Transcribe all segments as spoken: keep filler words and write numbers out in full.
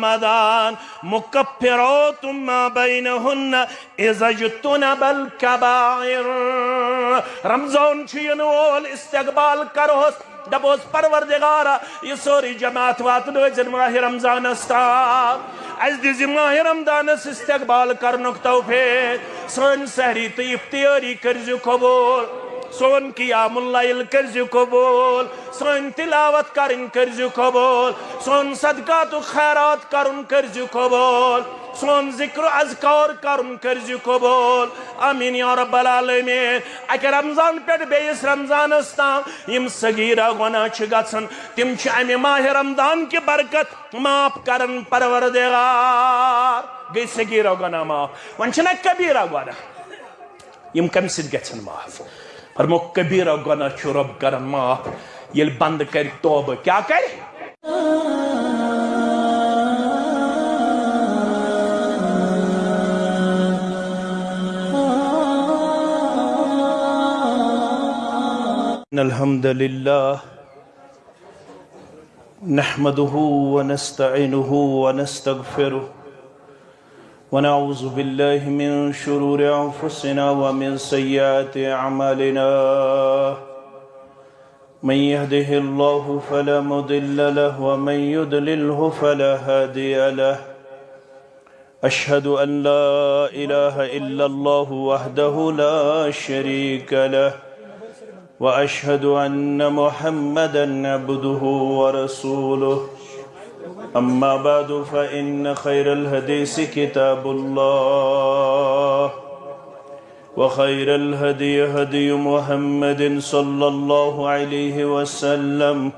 رمضان مكفرات ما بينهن إذا اجتنب الكبائر۔ رمضان چھُ یِنہٕ وول، استقبال کرہوس، دپوس، پروردگارا، یہِ سٲرٕے جماعت واتنٲوزٮ۪ن ماہِ رمضانس تام۔ اسہِ دِزِ ماہِ رمضانس استقبال کرنُک توفیق۔ سٲنۍ سحری تہٕ افطاری کٔرزِ قبول۔ سون قیام اللیل کٔرزِ قبول۔ سٲنۍ تلاوت کرٕنۍ کٔرزِ قبول۔ سون صدقات و خیرات کرُن کٔرزِ قبول۔ سون ذکر و اذکار کرُن کٔرزِ قبول۔ آمین یا رب العالمین۔ اکہِ رمضان پٮ۪ٹھ بیٚیِس رمضانس تام یِم صغیرہ گۄناہ چھِ گژھان، تِم چھِ امہِ ماہِ رمضان کہِ برکت معاف کران پروردگار۔ گٔے صغیرہ گۄناہ معاف، وۄنۍ چھِنہ کبیرہ گۄناہ۔ یِم کمہِ سۭتۍ گژھن معاف؟ فرمو، کبیرہ گۄناہ چھُ رب کران معاف، ییٚلہِ بندٕ کرِ توبہٕ۔ کیٛاہ کرِ؟ إن الحمد لله نحمده ونستعينه ونستغفره، ونعوذ بالله من شرور أنفسنا ومن سيئات أعمالنا. من يهده الله فلا مضل له، ومن يضلله فلا هادي له. أشهد أن لا إله إلا الله وحده لا شريك له، وأشهد أن محمدا عبده ورسوله. أما بعد، فإن خير الحديث كتاب الله، وخير الهدي هدي محمد صلى الله عليه وسلم،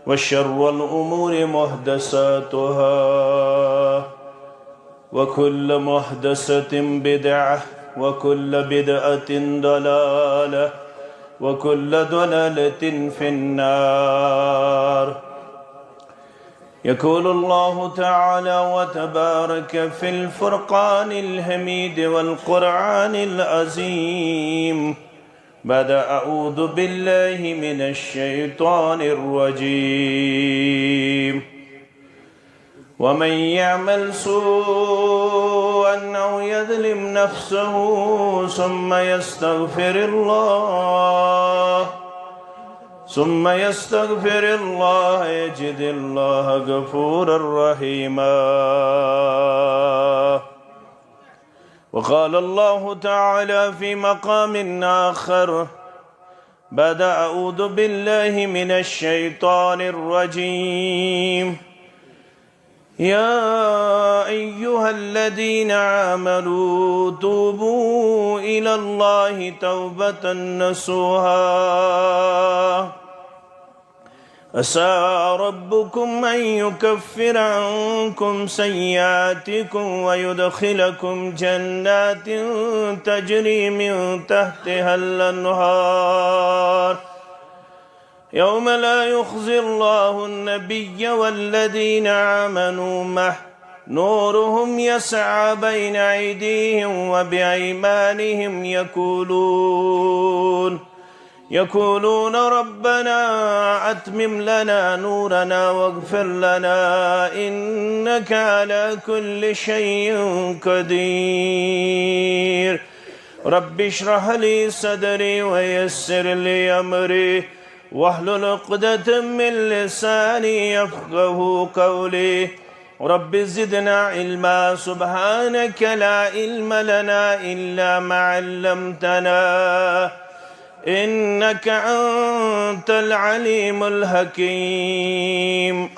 وشر الأمور محدثاتها، وكل محدثة بدعة، وكل بدعة ضلالة، وكل ضلالة في النار. يقول الله تعالى وتبارك في الفرقان الحميد والقرآن العظيم بعد أعوذ بالله من الشيطان الرجيم. ومن يعمل سوءا أو يظلم نفسه ثم يستغفر الله، ثم يستغفر الله يجد الله غفورا رحيما. وقال الله تعالى في مقام آخر بعد أعوذ بالله من الشيطان الرجيم. يا أيها الذين آمنوا توبوا إلى الله توبة نصوحا. عسى ربكم أن يكفر عنكم سيئاتكم ويدخلكم جنات تجري من تحتها الأنهار يوم لا يخزي الله النبي والذين آمنوا معه نورهم يسعى بين أيديهم وبأيمانهم يقولون، يقولون ربنا أتمم لنا نورنا واغفر لنا إنك على كل شيء قدير. رب اشرح لي صدري ويسر لي أمري واحلل عقدة من لساني يفقهوا قولي. رب زدنا علما. سبحانك لا علم لنا إلا ما علمتنا إنك أنت العليم الحكيم.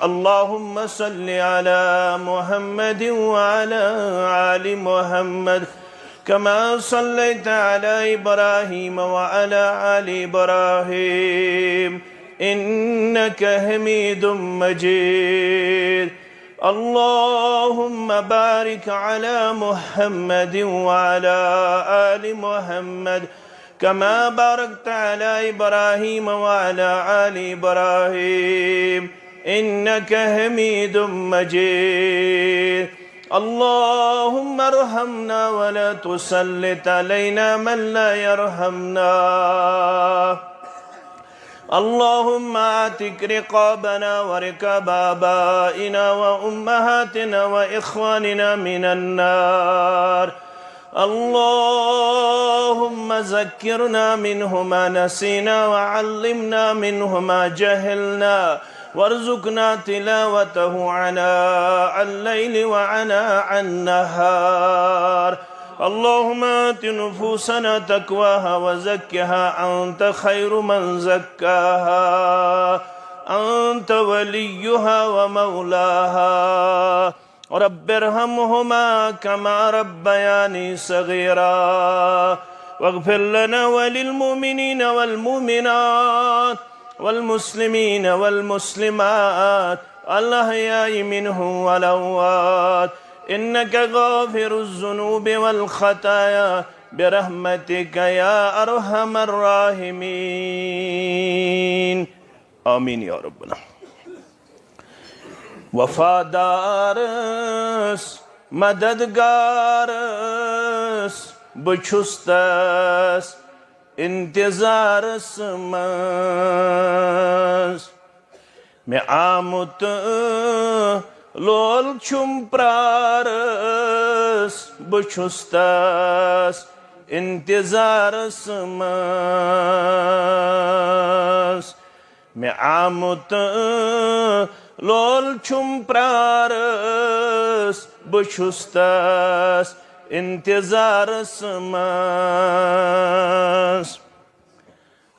اللهم صل على محمد وعلى آل محمد كما صليت على إبراهيم وعلى آل إبراهيم إنك حميد مجيد. اللهم بارك على محمد وعلى آل محمد كما باركت على إبراهيم وعلى آل إبراهيم إنك حميد مجيد. اللهم ارحمنا ولا تسلط علينا من لا يرحمنا. اللهم اعتق رقابنا ورقاب آبائنا وأمهاتنا وإخواننا من النار. اللهم ذكرنا منه ما نسينا وعلمنا منه ما جهلنا وارزقنا تلاوته آناء الليل وآناء النهار. اللهم آت نفوسنا تقواها وزكها أنت خير من زكاها أنت وليها ومولاها. رب ارحمهما كما ربياني صغيرا. واغفر لنا وللمؤمنين والمؤمنات والمسلمين والمسلمات الأحياء منهم والأموات إنك غافر الذنوب والخطايا برحمتك يا أرحم الراحمين. آمين يا ربنا. وفادارس، مددگارس، بہٕ چھُس تس انتظارس منٛز۔ مےٚ آمُت لول چھُم پرارس، بہٕ چھُس تس انتظارس منٛز۔ مےٚ آمُت لول چھُم پرارس، بہٕ چھُس تس انتظارس منٛز۔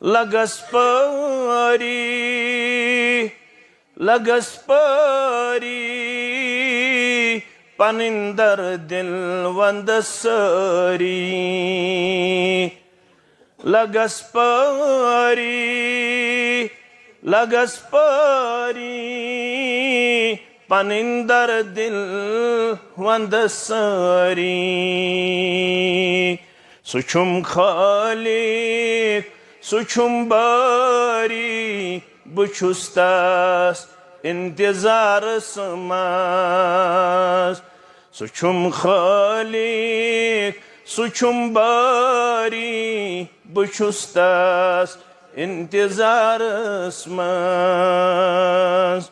لگس پٲری، لگس پٲری، پنٕنۍ دردِل ونٛدس سٲری۔ لگس پٲری، لگس پٲری، پنٕنۍ دردِل ونٛدس سٲری۔ سُہ چھُم خٲلِق، سُہ چھُم بٲری، بہٕ چھُس تس انتظارس منٛز۔ سُہ چھُم خٲلِق، سُہ چھُم بٲری، بہٕ چھُس تس انتظارس منٛز۔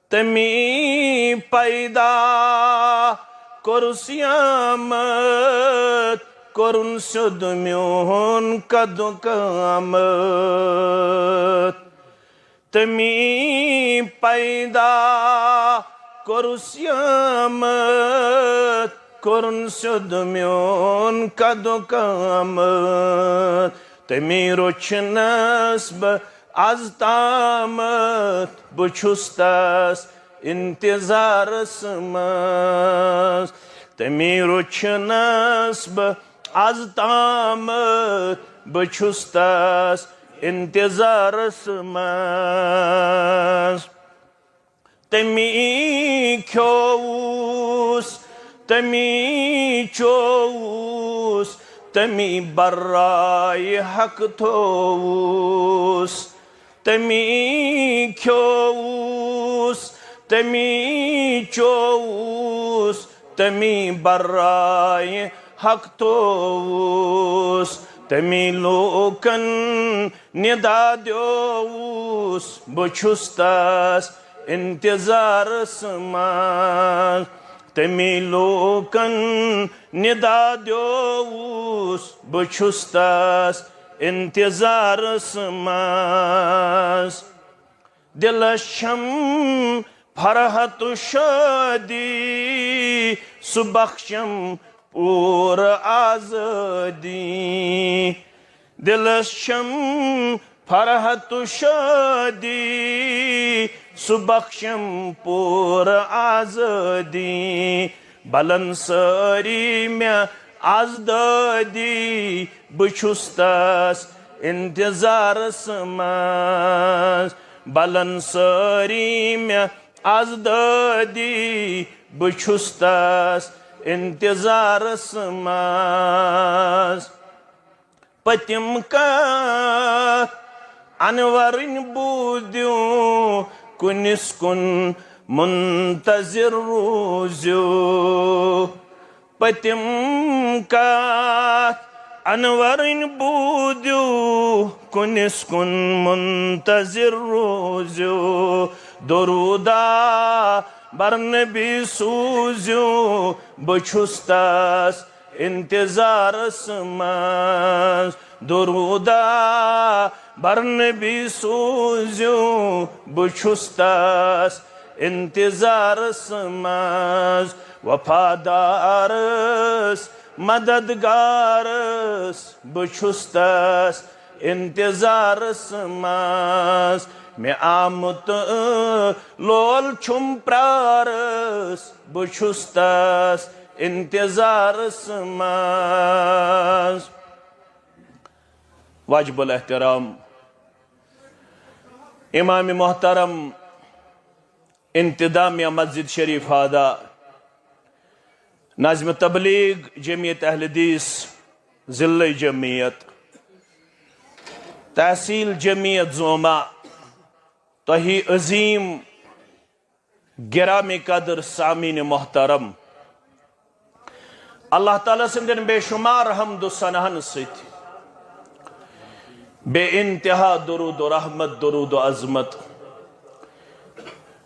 تٔمی پیدا کوٚرُس یامت، کوٚرُن سیوٚد میون قد و قامت۔ تٔمی پیدا کوٚرُس یامت، کوٚرُن سیوٚد میون قد و قامت۔ تٔمی روٚچھنس بہٕ از تامتھ، بہٕ چھُس تس انتظارس منٛز۔ تٔمی روٚچھنس بہٕ از تامتھ، بہٕ چھُس تس انتظارس منٛز۔ تٔمی کھیوٚوُس، تٔمی چوٚوُس، تٔمی برایہِ حق تھوٚوُس۔ تٔمی کھیوٚوُس، تٔمی چوٚوُس، تٔمی برایہِ حق تھوٚوُس۔ تٔمی لوٗکن ندا دیووُس، بہٕ چھُس تس انتظارس منٛز۔ تٔمی لوٗکن ندا دیووُس، بہٕ چھُس تس انتظارس منٛز۔ دِلس چھم فرحت و شٲدی، سُہ بخشم پوٗرٕ آزٲدی۔ دِلس چھم فرحت و شٲدی، سُہ بخشم پوٗرٕ آزٲدی۔ بلن سٲری مےٚ از دٲدی، بہٕ چھُس تس انتظارس منٛز۔ بلن سٲری مےٚ از دٲدی، بہٕ چھُس تس انتظارس منٛز۔ پٔتِم کتھ انورٕنۍ بوٗزِو، کُنِس کُن منتظر روٗزِو۔ پٔتِم کتھ انورٕنۍ بوٗزِو، کُنِس کُن منتظر روٗزِو۔ درودہ بر نبی سوٗزِو، بہٕ چھُس تس انتظارس منٛز۔ درودہ بر نبی سوٗزِو، بہٕ چھُس تس انتظارس منٛز۔ وفادارس، مددگارس، بہٕ چھُس تس انتظارس منٛز۔ مےٚ آمُت لول چھُم پرارس، بہٕ چھُس تس انتظارس منٛز۔ واجب الاحترام امام محترم، انتظامیہ مسجد شریف ہادہ، ناظم تبلیغ جمعیت اہل حدیث ضلع جمعیت، تحصیل جمعیت زوما، تۄہہِ عظیم گرامی قدر سامعین محترم، اللہ تعالیٰ سٕنٛدٮ۪ن بے شمار حمد و ثناہن سۭتۍ بے انتہا درود و رحمت، درود و عظمت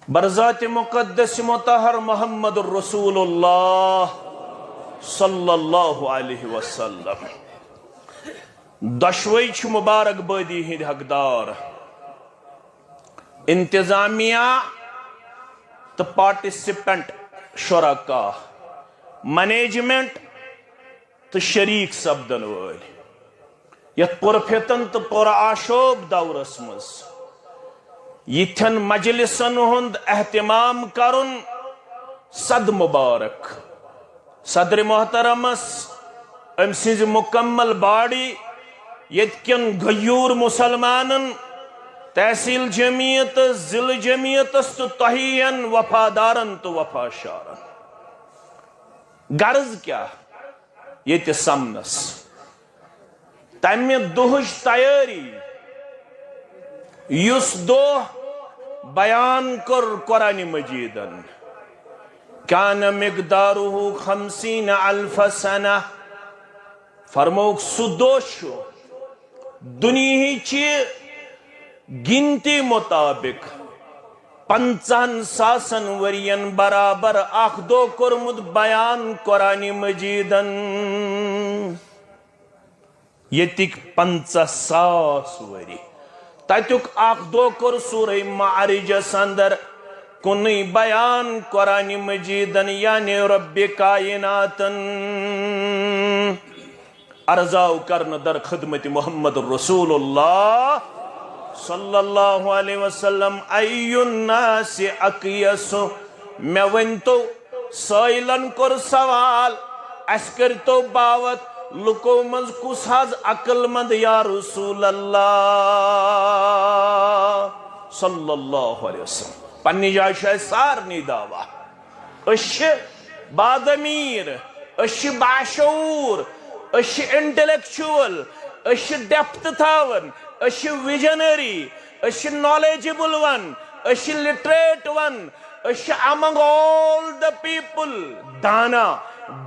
بر ذات مقدس مطہر محمد رسول اللہ صلی اللہ علیہ وسلم۔ دۄشوے چھِ مبارک بٲدی ہٕنٛدۍ حقدار، انتظامیہ تہٕ پارٹیسپینٹ، شرکا، مینجمنٹ تہٕ شریک سپدن وٲلۍ۔ یتھ پرفتن تہٕ پر آشوب دورس منٛز یِتھٮ۪ن مجلسن ہُنٛد اہتمام کرُن صد مبارک۔ صدر محترمس، أمۍ سٕنٛزِ مکمل باڈی، ییٚتہِ کٮ۪ن غیور مسلمانن، تحصیل جمعیتس، ضلع جمعیتس تہٕ تۄہہِ ہِوٮ۪ن وفادارن تہٕ وفاشارن۔ غرض کیٛاہ؟ ییٚتہِ سمنس تمہِ دۄہٕچ تیٲری، یُس دۄہ بیان کوٚر قرآن مجیدن، کان مقدارہ خمسین الف سنہ، فرمووُکھ، سُہ دۄہ چھُ دُنیہٕچہِ گنتی مطابق پنژاہن ساسن ؤرین برابر اکھ دۄہ کوٚرمُت بیان قرآن مجیدن۔ ییٚتِکۍ پنژاہ ساس ؤری۔ تتیُک اکھ دۄہ کوٚر سورہ معارجس اندر کُنُے بیان قرآن مجیدن، یعنی رب کائناتن۔ عرض آو کرنہٕ در خدمت محمد رسول اللہ صلی اللہ علیہ وسلم، ای الناس اقیس، مےٚ ؤنۍ تو، سٲیلن کوٚر سوال، اسہِ کٔرۍ تو باوت، لُکو منٛز کُس حظ عقل مند یا رسول اللہ صلی اللہ علیہ وسلم؟ پننہِ جایہِ چھُ اسہِ سارنٕے دعویٰ۔ أسۍ چھِ باضمیر، أسۍ چھِ باشعوٗر، أسۍ چھِ انٹلیکچوئل، أسۍ چھِ ڈیپتھ تھاوان، أسۍ چھِ ویجنری، أسۍ چھِ نالیجبل ون، أسۍ چھِ لٹریٹ ون، أسۍ چھِ among all the people دانا،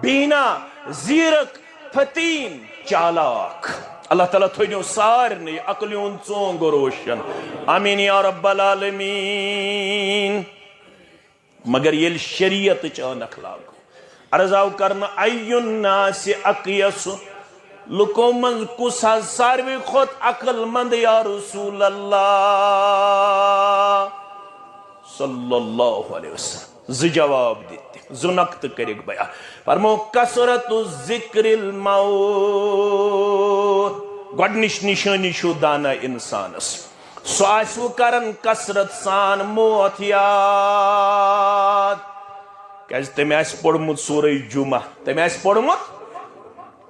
بینا، زیرک، فتین، چالاک۔ اللہ تعالیٰ تھٲینو سارنٕے عقلہِ ہُنٛد ژونگ روشن۔ آمین یا رب العالمین۔ مگر ییٚلہِ شریعتٕچ عٲنکھ لاگو، عرض آو کرنہٕ، ای الناس اقیس، لُکو منٛز کُس حظ ساروی کھۄتہٕ عقل مند یا رسول اللہ صلی اللہ علیہ وسلم؟ زٕ جواب دِتۍ، زٕ نقطہٕ کٔرِکھ بیان۔ فرمو، کثرت ذکر الموت، گۄڈٕنِچ نشٲنی چھُ دانا انسانس۔ سُہ آسہِ وۄنۍ کران کثرت سان موت یاد، کیازِ تٔمۍ آسہِ پوٚرمُت سورہ جمعہ، تٔمۍ آسہِ پوٚرمُت،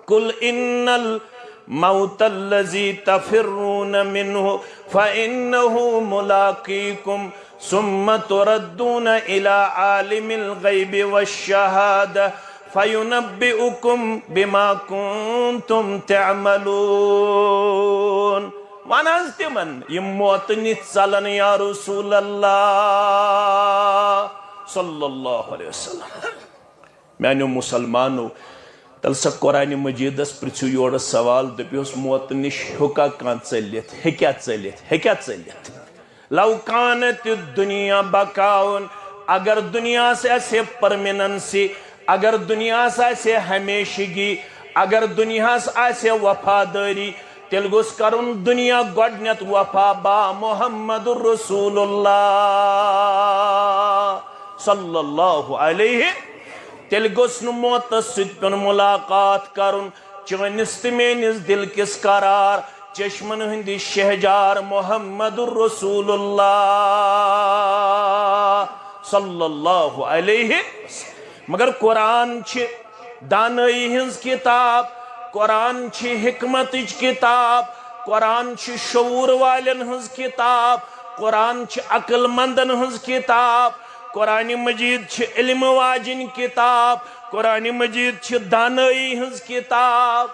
قل ان الموت الذی تفرون منہ فانہ ملاقیکم ثم تردون الی عالم الغیب والشہادہ فینبئکم بما کنتم تعملون۔ ون حظ تمن، یم موتہٕ نِش ژلن یا رسول اللہ صلی اللہ علیہ وسلم۔ میانیو مسلمانو، ییٚلہِ سا قرآن مجیدس پرژھِو یورٕ سوال، دٔپِوس، موتہٕ نِش ہیوٚکا کانٛہہ ژٔلِتھ؟ ہیٚکیٛاہ ژٔلِتھ؟ ہیٚکیٛاہ ژٔلِتھ؟ لو کانت الدنیا بقاؤن، اگر دُنیاہس آسہِ ہے پرمیننسی، اگر دُنیاہس آسہِ ہے ہمیشگی، اگر دُنیاہس آسہِ ہے وفادٲری، تیٚلہِ گوٚژھ کرُن دُنیا گۄڈٕنٮ۪تھ وفا با محمد رسول اللہ صلی اللہ علیہ۔ تیٚلہِ گوٚژھ نہٕ موتس سۭتۍ پیوٚن ملاقات کرُن۔ چٲنِس تہٕ میٲنِس دِل کِس قرار، چشمن ہٕنٛدِ شہجار محمد رسول اللہ صلی اللہ علیہ وسلم۔ مگر قرآن چھِ دانٲیی ہٕنٛز کِتاب، قرآن چھِ حکمتٕچ کِتاب، قرآن چھِ شعوٗر والٮ۪ن ہٕنٛز کِتاب، قرآن چھِ عقل مندن ہٕنٛز کِتاب، قرآن مجید چھِ علم واجِنۍ کِتاب، قرآن مجید چھِ دانٲیی ہٕنٛز کِتاب۔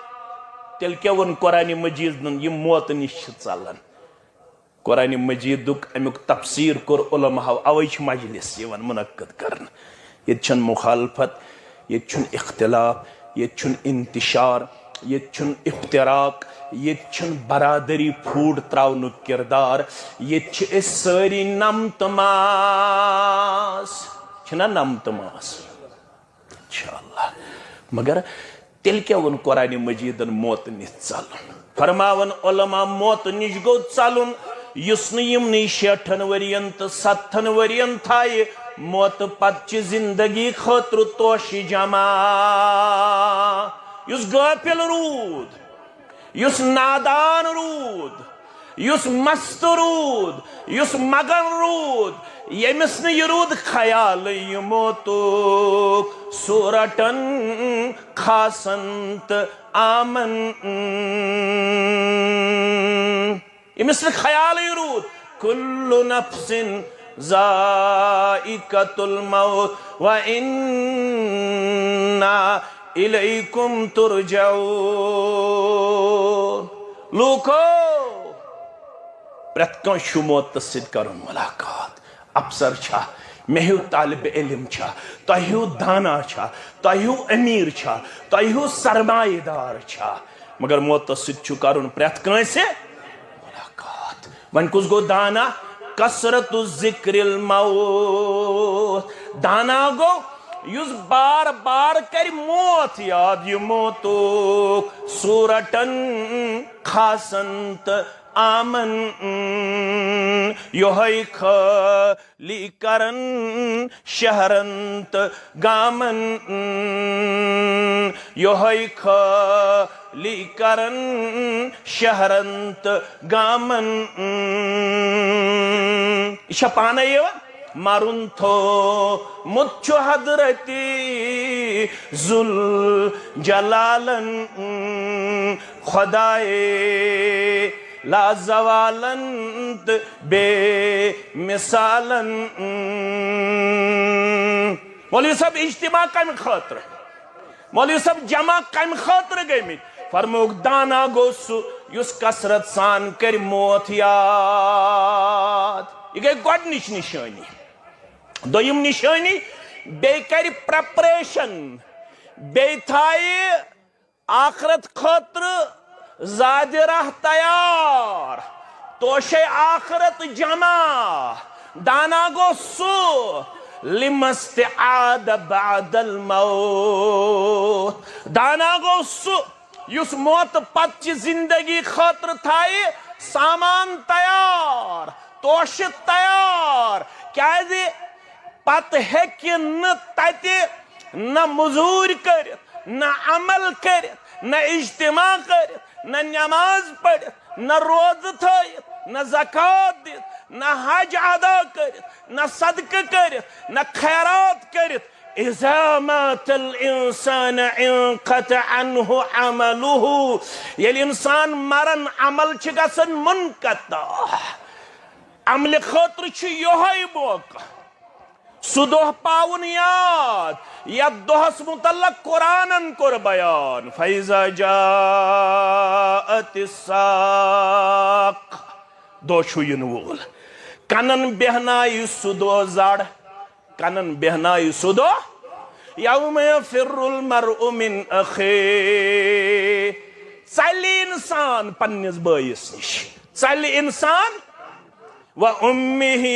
تیٚلہِ کیٛاہ ووٚن قرآن مجیدن؟ یِم موتہٕ نِش چھِ ژلان۔ قرآن مجیدُک اَمیُک تفسیر کوٚر علماہو، اوے چھِ مجلس یِوان منعقد کرنہٕ۔ ییٚتہِ چھَنہٕ مخالفت، ییٚتہِ چھُنہٕ اختلاف، ییٚتہِ چھُنہٕ انتشار، ییٚتہِ چھُنہٕ افتراق، ییٚتہِ چھُنہٕ برادری پھوٹ تراونُک کردار۔ ییٚتہِ چھِ أسۍ سٲری نم تہٕ ماس، چھِنہ نم تہٕ ماس؟ انشاءاللہ۔ مگر تیٚلہِ کیٛاہ ووٚن قرآن مجیدن موتہٕ نِش ژلُن؟ فرماوان علماء، موتہٕ نِش گوٚو ژلُن، یُس نہٕ یِمنٕے شیٹھن ؤرین تہٕ ستتھن ؤرین تھایہِ موتہٕ پتہٕ چہِ زندگی خٲطرٕ توشہِ جمع۔ یُس غٲفِل روٗد، یُس نادان روٗد، یُس مست روٗد، یُس مگن روٗد، ییٚمِس نہٕ یہِ روٗد خیالٕے یہِ موتُک سورٹن خاصن تہٕ عامن۔ ییٚمِس نہٕ خیالٕے روٗد، کُلُّ نفسٍ ذائقة الموت وإنا إليكم ترجعون۔ لوٗکو، پرٛٮ۪تھ کٲنٛسہِ چھُ موتس سۭتۍ کرُن ملاقات۔ افسر چھا، مےٚ ہیوٗ طالب علم چھا، تۄہہِ ہیوٗ دانا چھا، تۄہہِ ہیوٗ امیر چھا، تۄہہِ ہیوٗ سرمایہ دار چھا، مگر موتس سۭتۍ چھُ کرُن پرٛٮ۪تھ کٲنٛسہِ ملاقات۔ وۄنۍ کُس گوٚو دانا؟ کثرت ذکر الموت۔ دانا گوٚو یُس بار بار کرِ موت یاد، یہِ موتُک سورٹن خاصن تہٕ عامن۔ یۄہے خٲلی کرن شہرن تہٕ گامن، یۄہے خٲلی کرن شہرن تہٕ گامن۔ یہِ چھا پانے یِوان؟ مرُن تھوٚومُت چھُ حضرت ذوالجلالن، خدائے لازوالن تہٕ بے مثالن۔ مولوی صٲب، اجتماع کمہِ خٲطرٕ؟ مولوی صٲب، جمع کمہِ خٲطرٕ گٔمٕتۍ؟ فرمووُکھ، دانا گوٚو سُہ یُس کثرت سان کرِ موت یاد۔ یہِ گٔے گۄڈٕنِچ نشٲنی۔ دوٚیِم نشٲنی، بیٚیہِ کرِ preparation، بیٚیہِ تھایہِ آخرت خٲطرٕ زادِ راہ تیار، توشے آخرت جمع۔ دانا گوٚو سُہ، لمَ استعاد بعد الموت۔ دانا گوٚو سُہ یُس موتہٕ پتہٕ چہِ زندگی خٲطرٕ تھایہِ سامان تیار، توشہِ تیار۔ کیازِ؟ پتہٕ ہیٚکہِ نہٕ تتہِ نہ مٔزوٗرۍ کٔرِتھ، نہ عمل کٔرِتھ، نہ اجتماع کٔرِتھ، نہ نماز پٔرِتھ، نہ روزٕ تھٲیِتھ، نہ زکوٰۃ دِتھ، نہ حج ادا کٔرِتھ، نہ صدقہٕ کٔرِتھ، نہ خیرات کٔرِتھ۔ اذا مات الانسان انقطع عنه عمله۔ ییٚلہِ انسان مرن، عمل چھِ گژھان منقطع۔ عملہِ خٲطرٕ چھُ یۄہے موقعہٕ۔ سُہ دۄہ پاوُن یاد، یتھ دۄہس متعلق قرآنن کوٚر بیان، فَإِذَا جَاءَتِ السَّاقَّةُ۔ دۄہ چھُ یِنہٕ وول۔ کنن بیہنایہِ سُہ دۄہ زڑ، کنن بیہنایہِ سُہ دۄہ یوم یفر المرء من اخیہ۔ ژلہِ انسان پننِس بٲیِس نِش۔ ژلہِ انسان و امہ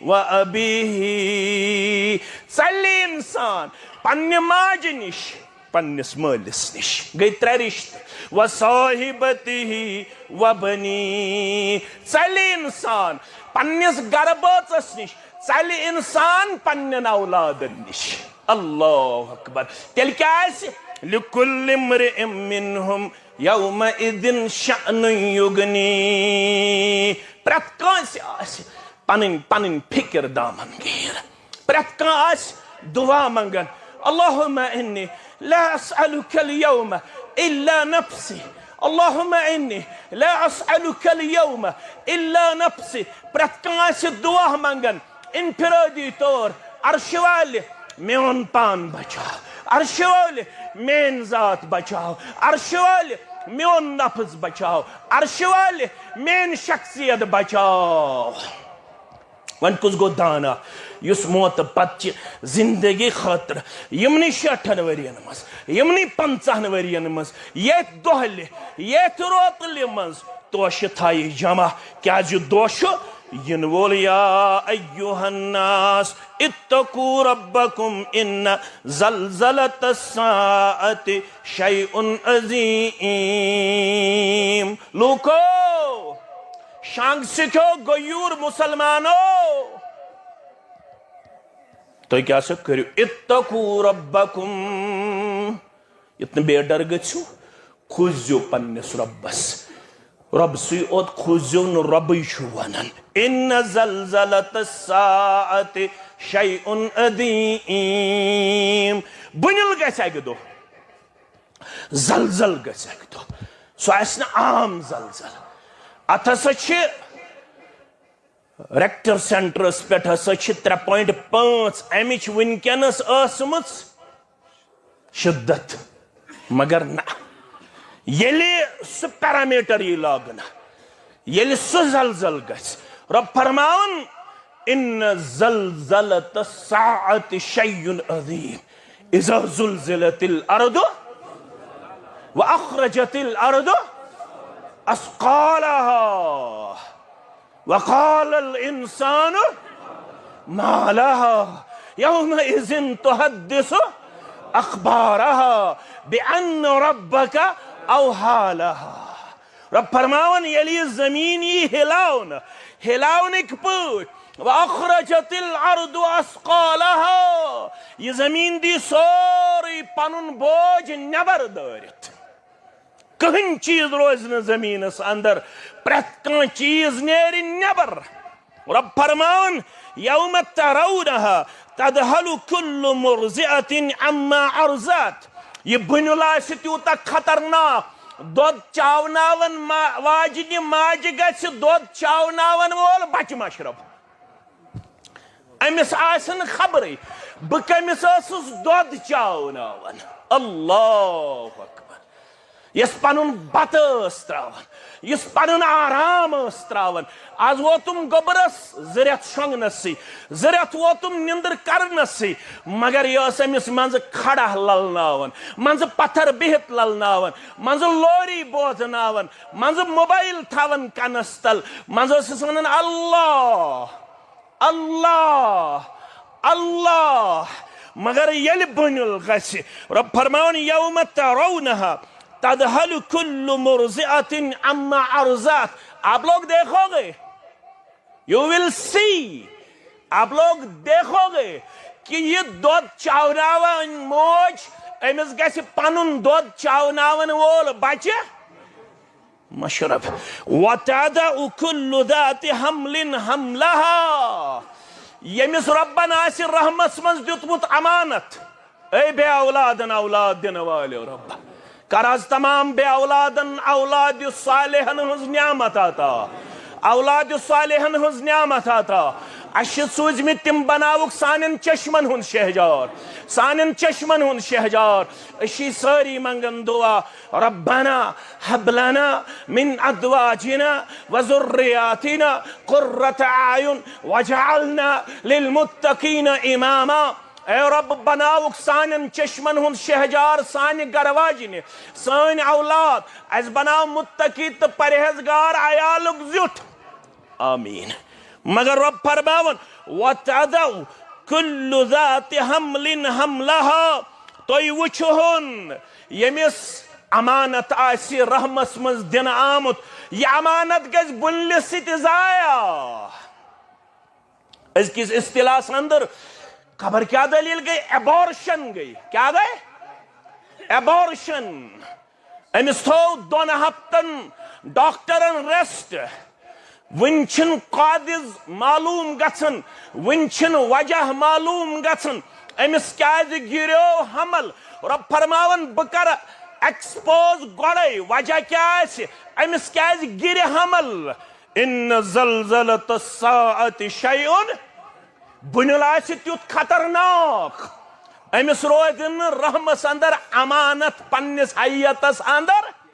و ابیہ۔ ژلہِ انسان پننہِ ماجہِ نِش، پننِس مٲلِس نِش۔ گٔے ترٛےٚ رِشتہٕ۔ و صاحبتہ و بنیہ۔ ژلہِ انسان پننِس گرٕ بٲژس نِش، ژلہِ انسان پننٮ۪ن اولادن نِش۔ اللہ اکبر۔ تیٚلہِ کیٛاہ آسہِ؟ لکل امرئ منہم یومئذ شأن یغنیہ۔ پرٛٮ۪تھ کٲنٛسہِ آسہِ پنٕنۍ پنٕنۍ فکر دامن گیر۔ پرٛٮ۪تھ کانٛہہ آسہِ دعا منگان، اللہم انی لا اسألک الیوم الا نفسی، اللہم انی لا اسألک الیوم الا نفسی۔ پرٛٮ۪تھ کانٛہہ آسہِ دعا منگان انفرادی طور، عرشہِ والہِ میون پان بچاو، عرشہِ والہِ میٲنۍ ذات بچاو، عرشہِ والہِ میون نفس بچاو، عرشہِ والہِ میٲنۍ شخصیت بچاو۔ وۄنۍ کُس گوٚو دانا یُس موتہٕ پتہٕ چہِ زندگی خٲطرٕ یِمنٕے شیٹھن ؤرین منٛز، یِمنٕے پنژاہن ؤرین منٛز، ییٚتھۍ دۄہلہِ، ییٚتھۍ روتلہِ منٛز توشہِ تھایہِ جمع؟ کیازِ یہِ دۄہ چھُ یِنہٕ وول۔ یا ایھا الناس اتقوا ربکم ان زلزلۃ الساعۃ شیء عظیم۔ لوٗکو، شانٛگ سِکھیو غیور مسلمانو، تُہۍ کیٛاہ سا کٔرِو؟ اتقوا ربکم، یُتھ نہٕ بے ڈر گٔژھِو، کھوٗژزیو پننِس رۄبس۔ رۄبسٕے اوت کھوٗژزیو نہٕ، رۄبٕے چھُ ونان، ان زلزلۃ الساعۃ شیء عظیم۔ بُنیُل گژھِ اکہِ دۄہ، زلزل گژھِ اکہِ دۄہ، سُہ آسہِ نہٕ عام زلزل۔ اتھ ہسا چھِ ریکٹر سینٹرس پٮ۪ٹھ ہسا چھِ ترٛےٚ پوینٹ پانٛژھ امِچ وٕنکیٚنس ٲسمٕژ شدت، مگر نہ، ییٚلہِ سُہ پیرامیٹر یی لاگنہٕ، ییٚلہِ سُہ زلزل گژھِ، رۄب فرماوان، ان زلزلۃ الساعۃ شیء عظیم، اذا زلزلت الارض واخرجت الارض اثقالها وقال الانسان ما لها یومئذ تحدث اخبارها بان ربک اوحی لها۔ رب فرماوان، ییٚلہِ یہِ زٔمیٖن یی ہِلاونہٕ، ہِلاونٕکۍ پٲٹھۍ، واخرجت الارض اثقالها، یہِ زٔمیٖن دی سورُے پنُن بوج نٮ۪بر دٲرِتھ۔ کٕہٕنۍ چیٖز روزِ نہٕ زٔمیٖنَس اندر، پرٛٮ۪تھ کانٛہہ چیٖز نیرِ نٮ۪بر۔ رب فرماوان، یوم ترونها تذهل كل مرضعة عما ارضعت۔ یہِ بُنیُل آسہِ تیوٗتاہ خطرناک، دۄد چاوناون ما-، واجنہِ ماجہِ گژھِ دۄد چاوناون وول بچہِ مشرب۔ أمِس آسہِ نہٕ خبرٕے، بہٕ کٔمِس ٲسٕس دۄد چاوناوان۔ اللہ اکبر۔ یۄس پنُن بتہٕ ٲس تراوان، یُس پنُن آرام ٲس تراوان، از ووتُم گوٚبرس زٕ رٮ۪تھ شۄنٛگنَسٕے، زٕ رٮ۪تھ ووتُم نِندٕر کرنَسٕے، مگر یہِ ٲس أمِس منٛزٕ کھڑا للناوان، منٛزٕ پتھر بِہِتھ للناوان، منٛزٕ لوری بوزناوان، منٛزٕ موبایل تھاوان کنس تل، منٛزٕ ٲسٕس ونان، اللہ، اللہ، اللہ۔ مگر ییٚلہِ بُنیُل گژھِ، رب فرماوان، یوم ترونها تذهل كل مرضعة عما ارضعت۔ آپ لوگ دیکھو گے، you will see، آپ لوگ دیکھو گے کہ یہِ دۄد چاوناوان موج، أمِس گژھِ پنُن دۄد چاوناون وول بچہِ مشرب۔ وتضع كل ذات حمل حملها۔ ییٚمِس رۄبن آسہِ رحمس منٛز دیُتمُت امانت، اے بے اولادن اولاد دِنہٕ والٮ۪و رۄب، کر از تمام بے اولادن اولاد صالحن ہٕنٛز نعمت عطا، اولاد صالحن ہٕنٛز نعمت عطا۔ اَسہِ چھِ سوٗزمٕتۍ تِم، بناوُکھ سانٮ۪ن چشمن ہُنٛد شہجار، سانٮ۪ن چشمن ہُنٛد شہجار۔ أسۍ چھِ سٲری منٛگان دعا، ربنا هب لنا من ازواجنا وذرياتنا قرة اعين واجعلنا للمتقين اماما۔ اے رب، بناوُکھ سانٮ۪ن چشمن ہُنٛد شہجار، سانہِ گرٕ واجنہِ، سٲنۍ اولاد، اسہِ بناو متقی تہٕ پرہیزگار عیالُک زیُٹھ۔ آمین۔ مگر رب فرماوان، وتضع کل ذات حمل حملها۔ تُہۍ وٕچھہُن، ییٚمِس امانت آسہِ رحمس منٛز دِنہٕ آمُت، یہِ امانت گژھِ بُنلہِ سۭتۍ ضایع۔ أزکِس اصطلاحس اندر خبر کیٛاہ دٔلیٖل گٔے، abortion گٔے۔ کیٛاہ گٔے؟ Abortion۔ أمِس تھوٚو دۄن ہفتن ڈاکٹرن rest۔ وٕنہِ چھِنہٕ قاعدٕ معلوم گژھان، وٕنہِ چھِنہٕ وجہ معلوم گژھان، أمِس کیٛازِ گِریو حمل۔ رب فرماوان، بہٕ کرٕ expose گۄڈَے وجہ کیٛاہ آسہِ، أمِس کیٛازِ گِرِ حمل۔ ان زلزلۃ الساعۃ شیء، بُنیُل آسہِ تیُتھ خطرناک، أمِس روزِ نہٕ رحمس اندر امانت پننِس حیتس اندر،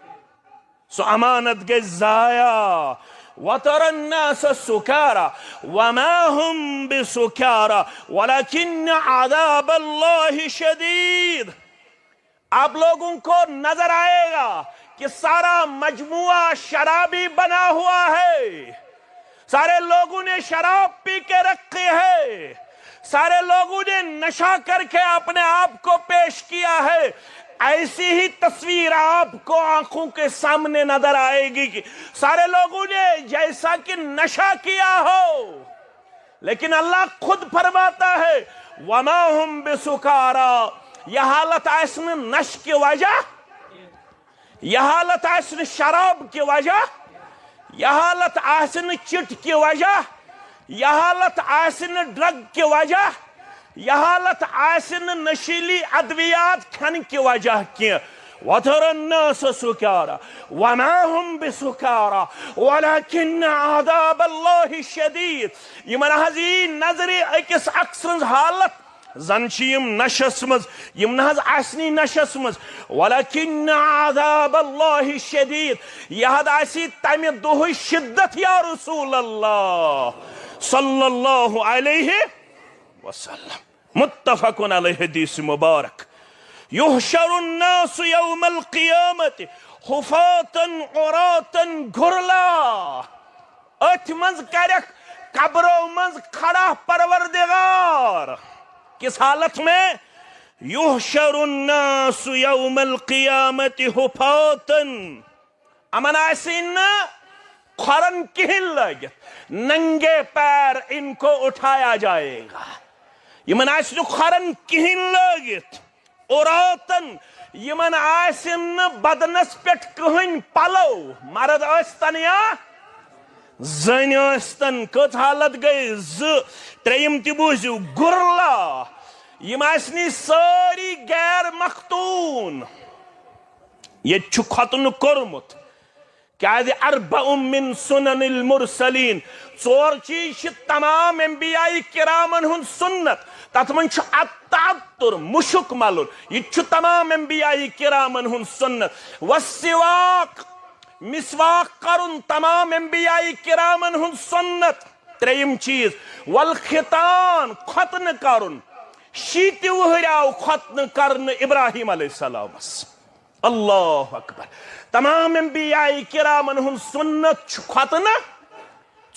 سُہ امانت گژھِ ضایع۔ وترى الناس سكارى وما هم بسكارى ولكن عذاب الله شديد۔ آپ لوگوں کو نظر آئے گا کہ سارا مجموعہ شرابی بنا ہوا ہے۔ سارے لوگوں نے شراب پی کے رکھی ہے، سارے لوگوں نے نشہ کر کے اپنے آپ کو پیش کیا ہے۔ ایسی ہی تصویر آپ کو آنکھوں کے سامنے نظر آئے گی کہ سارے لوگوں نے جیسا کہ نشہ کیا ہو، لیکن اللہ خود فرماتا ہے، وما هم بسکارا، یہ حالت آسہِ نہٕ نشہ کی وجہ، یہ حالت آسہِ نہٕ شراب کی وجہ، یہ حالت آسہِ نہٕ چٹ کی وجہ، یہ حالت آسہِ نہٕ ڈرگ کی وجہ، یہ حالت آسہِ نہٕ نشیلی ادویات کھٮ۪نہٕ کی وجہ کینٛہہ۔ وترى الناس سكارى وما هم بسكارى ولكن عذاب الله شديد۔ یِمن حظ یی نظرِ أکِس اکھ سٕنٛز حالت، زن چھِ یِم نشس منٛز، یِم نہ حظ آسنی نشس منٛز، ولكن عذاب الله شديد، یہِ حظ آسی تمہِ دۄہٕچ شدت یا رسول اللہ صلی اللہ علیہ وسلم۔ متفق علیہ حدیث مبارک۔ يحشر الناس يوم القيامة حفاة عراة غرلا۔ أتھۍ منٛز کرکھ قبرو منٛز کھڑا پروردگار۔ کس حالت میں؟ يحشر الناس يوم القيامة حفاة۔ یِمن آسہِ نہٕ کھۄرن کِہیٖنۍ لٲگِتھ، ننگے پیر ان کو اٹھایا جائے گا۔ یِمن آسہِ نہٕ کھۄرن کِہیٖنۍ لٲگِتھ، عراة، یِمن آسہِ نہٕ بدنس پٮ۪ٹھ کٕہٕنۍ پلو، مرد ٲسۍتن یا زٔنۍ ٲسۍتن۔ کٔژ حالت گٔے؟ زٕ۔ ترٛیٚیِم تہِ بوٗزِو، غرلا، یِم آسہِ نہٕ سٲری غیر مختون۔ ییٚتہِ چھُ ختنہٕ کوٚرمُت۔ کیازِ؟ اربع من سنن المرسلین، ژور چیز چھِ تمام انبیاء کرامن ہُنٛد سنت۔ تتھ منٛز چھُ التعطر، مُشُک ملُن، یہِ تہِ چھُ تمام انبیاء کرامن ہُنٛد سنت۔ والسواک، مسواک کرُن، تمام انبیاء کرامن ہُنٛد سنت۔ ترٛیٚیِم چیز، والختان، ختنہٕ کرُن۔ شیٖتہِ وُہٕرۍ آو ختنہٕ کرنہٕ ابراہیم علیہ السلامس۔ اللہ اکبر۔ تمام انبیاء کرامن ہُنٛد سنت چھُ ختنہٕ۔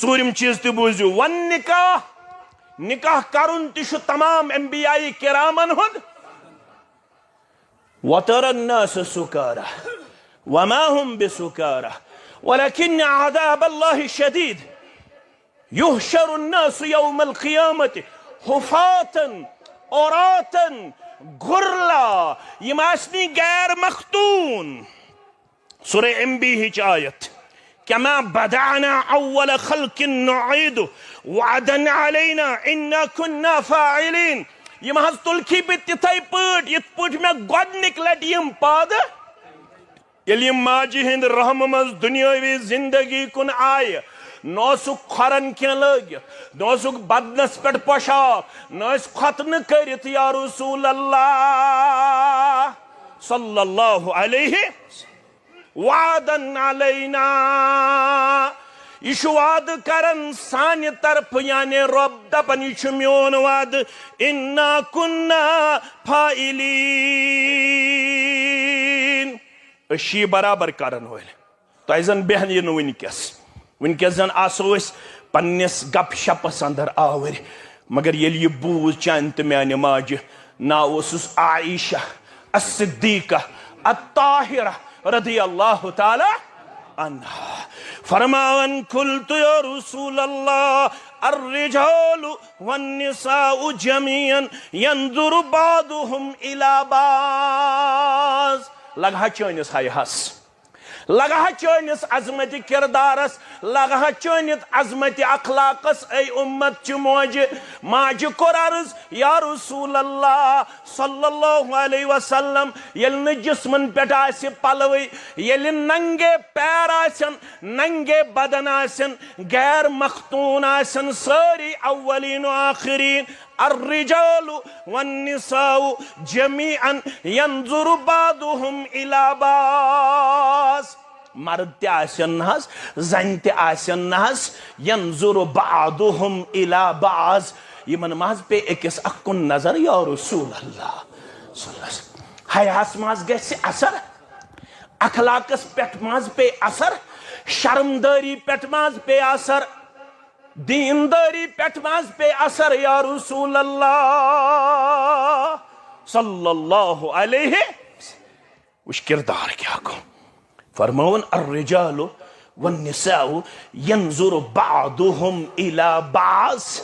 ژوٗرِم چیز تہِ بوٗزِو، والنکاح، نکاح کرُن تہِ چھُ تمام انبیاء کرامن ہُنٛد۔ وترى الناس سكارى وما هم بسكارى ولكن عذاب الله شديد۔ يحشر الناس يوم القيامة حفاة عراة غرلا، یِم آسنی غیر مختون۔ سورہ انبیاء ہٕچ آیت، كما بدأنا أول خلق نعيده وعدا علينا إنا كنا فاعلين۔ یِم حظ تُلکھی بہٕ تِتھے پٲٹھۍ، یِتھ پٲٹھۍ مےٚ گۄڈٕنِکۍ لٹہِ یِم پٲدٕ ییٚلہِ یِم ماجہِ ہِنٛدِ رحمہٕ منٛز دُنیٲوی زِندگی کُن آیہِ، نہ اوسُکھ کھۄرن کینٛہہ لٲگِتھ، نہ اوسُکھ بدنس پٮ۪ٹھ پۄشاک، نہ ٲسۍ ختنہٕ کٔرِتھ، یا رسول اللہ صلی اللہ علیہ۔ وعدا علینا، یہِ چھُ وعدٕ کران سانہِ طرفہٕ، یعنی رۄب دپان، یہِ چھُ میون وعدٕ، انا کنا فاعلین۔ أسۍ چھِ یہِ برابر کرن وٲلۍ۔ تۄہہِ زن بیہن یہِ نہٕ وٕنکیٚس۔ وٕنکیٚس زن آسو أسۍ پننِس گپ شپس اندر آوٕرۍ۔ مگر ییٚلہِ یہِ بوٗز چانہِ تہٕ میانہِ ماجہِ، ناو اوسُس عائشہ الصدیقہ الطاہرہ رضی اللہ تعالی عنہا، فرماوان، قلت یا رسول اللہ، الرجال والنساء جميعا ينظر بعضهم إلى بعض۔ لگہٕ ہا چٲنِس حیاہس، لگہٕ ہا چٲنِس عظمتِ کردارس، لگہٕ ہا چٲنِس عظمتِ اخلاقس، اے امت چہِ موجہِ۔ ماجہِ کوٚر عرض، یا رسول اللہ صلی اللہ علیہ وسلم، ییٚلہِ نہٕ جسمن پٮ۪ٹھ آسہِ پلوٕے، ییٚلہِ ننگے پیر آسن، ننگے بدن آسن، غیر مختون آسن، سٲری اولین و آخرین، الرجال والنساء جميعا ينظر بعضهم إلى بعض۔ مرد تہِ آسن نہ حظ، زنہِ تہِ آسن نہ حظ، ينظر بعضهم إلى بعض۔ یِمن ما حظ پیٚیہِ أکِس اکھ کُن نظر، یا رسول اللہ صلی اللہ علیہ وسلم؟ حیاہس ما حظ گژھِ اثر؟ اخلاقس پٮ۪ٹھ ما حظ پیٚیہِ اثر؟ شرمدٲری پٮ۪ٹھ ما حظ پیٚیہِ اثر؟ دیندٲری پٮ۪ٹھ ما حظ پیٚیہِ اثر، یا رسول اللہ صلی اللہ علیہ؟ وٕچھ کردار کیٛاہ گوٚو۔ فرمٲوُن، الرجال والنساء ينظر بعضهم إلى بعض۔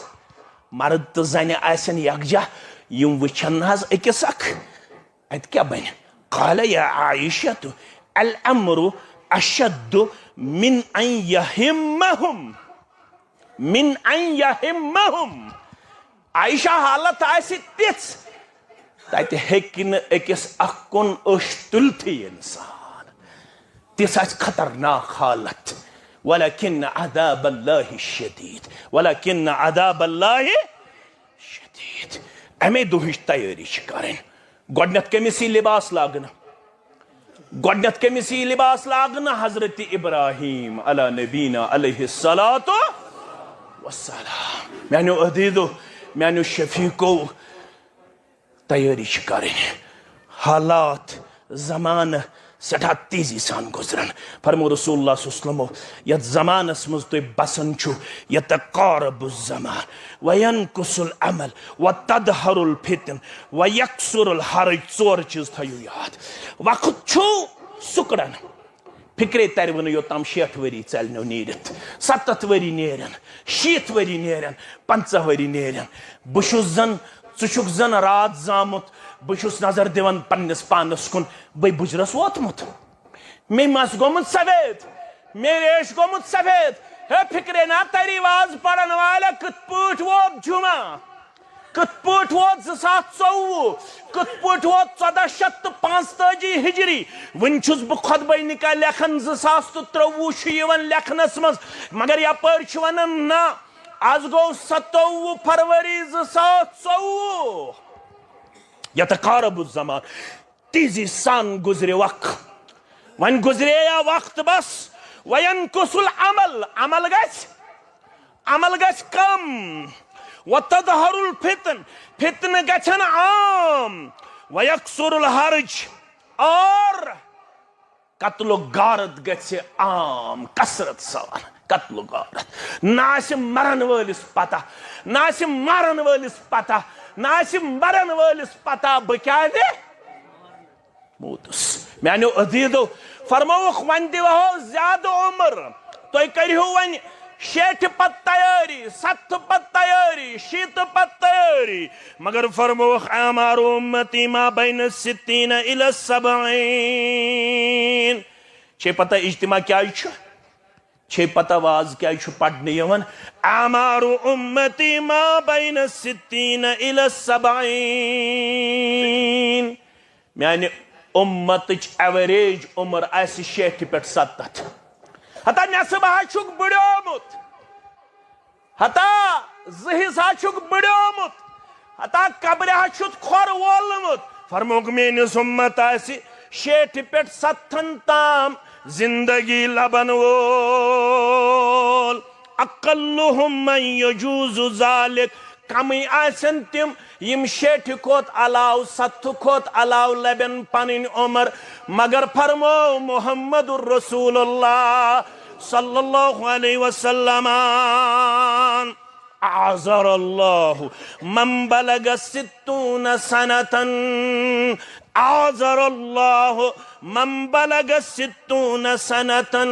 مرد تہٕ زنہِ آسن یکجاہ، یِم وٕچھن نہ حظ أکِس اکھ۔ اتہِ کیٛاہ بنہِ؟ قال یا عائشہ، الامر اشد من ان يهمهم، من ان يهمهم۔ عائشہ، حالت آسہِ تِژھ، تتہِ ہیٚکہِ نہٕ أکِس اکھ کُن أچھ تُلتھٕے انسان۔ تِژھ آسہِ خطرناک حالت۔ ولكن عذاب الله شديد، ولكن عذاب الله شديد۔ امے دۄہٕچ تیٲری چھِ کرٕنۍ۔ گۄڈٕنیتھ کٔمِس یی لباس لاگنہٕ؟ گۄڈٕنیتھ کٔمِس یی لباس لاگنہٕ؟ حضرت ابراہیم علی نبینا علیہ الصلوۃ والسلام۔ میانیو عزیزو، میانیو شفیقو، تیٲری چھِ کرٕنۍ۔ حالات، زمانہٕ سٮ۪ٹھاہ تیزی سان گُزران۔ فرمو رسول اللہ صلی اللہ علیہ وسلمو، یتھ زمانس منٛز تُہۍ بسان چھِو، یتقارب الزمان وینقص العمل وتظہر الفتن ویکثر الحرج، ژور چیٖز تھٲیِو یاد۔ وقت چھُ سُکڑان، فکرے ترِ وُنہٕ یوٚتام شیٹھ ؤری ژلنو نیٖرِتھ، ستتھ ؤری نیرن، شیٖتھ ؤری نیرن، پنژاہ ؤری نیرن۔ بہٕ چھُس زن، ژٕ چھُکھ زن راتھ زامُت، بہٕ چھُس نظر دِوان پننِس پانس کُن، بے بُجرس ووتمُت۔ مے مس گوٚمُت سفید، مے ریش گوٚمُت سفید۔ ہے فکرے نا تری واز پرن والے، کِتھ پٲٹھۍ ووت جمعہ؟ کِتھ پٲٹھۍ ووت زٕ ساس ژوٚوُہ؟ کِتھ پٲٹھۍ ووت ژۄدہ شیٚتھ تہٕ پانٛژتٲجی ہجری؟ وُنہِ چھُس بہٕ خطبہ نکاح لیکھان، زٕ ساس تہٕ ترٛوٚوُہ چھُ یِوان لیکھنس منٛز، مگر یپٲرۍ چھِ ونان نہ، از گوٚو ستووُہ فروری زٕ ساس ژوٚوُہ۔ یتقارب الزمان، تیزی سان گُزرِ وق۔ وۄنۍ گُزرے یا وقت بس۔ وینقص العمل، عمل گژھِ، عمل گژھِ کم۔ وتظہر الفتن، فتنہٕ گژھن عام۔ ویکثر الحرج، اور قتل و غارت گژھِ عام، کثرت سان قتل و غارت۔ نہ آسہِ مرن وٲلِس پتہ، نہ آسہِ مرن وٲلِس پتہ، نہ آسہِ مرن وٲلِس پتہ بہٕ کیازِ موٗدُس۔ میانیو عزیزو، فرمووُکھ، وۄنۍ دِوہو زیادٕ عمر، تُہۍ کٔرِہو وۄنۍ شیٹھِ پتہٕ تیٲری، ستتھٕ پتہٕ تیٲری، شیٖتہٕ پتہٕ تیٲری، مگر فرمووُکھ، اعمار امتی ما بین الستین الی السبعین۔ چھے پتہ اجتماع کیازِ چھُ؟ چھے پتہ واز کیازِ چھُ پرنہٕ یِوان؟ اعمار امتی ما بین الستین الی السبعین۔ میانہِ اُمتٕچ average عمر آسہِ شیٹھِ پٮ۪ٹھ ستتھ۔ ہتا نٮ۪صٕف ہا چھُکھ بٕڑیومُت، ہتا زٕ حصہٕ ہا چھُکھ بٕڑیومُت، ہتا قبرِ ہا چھُتھ کھۄر وولمُت۔ فرمووُکھ، میٲنِس اُمت آسہِ شیٹھِ پٮ۪ٹھ ستتھن تام زندگی لبن وول۔ اقلهم من یجوز ذلک، کمٕے آسن تِم، یِم شیٹھِ کھۄتہٕ علاوٕ، ستتھٕ کھۄتہٕ علاوٕ لبن پنٕنۍ عمر۔ مگر فرموو محمد رسول اللہ صلی اللہ علیہ وسلم، اعذر اللہ من بلغ ستون سنتن، اعذر اللہ من بلغ ستون سنتن،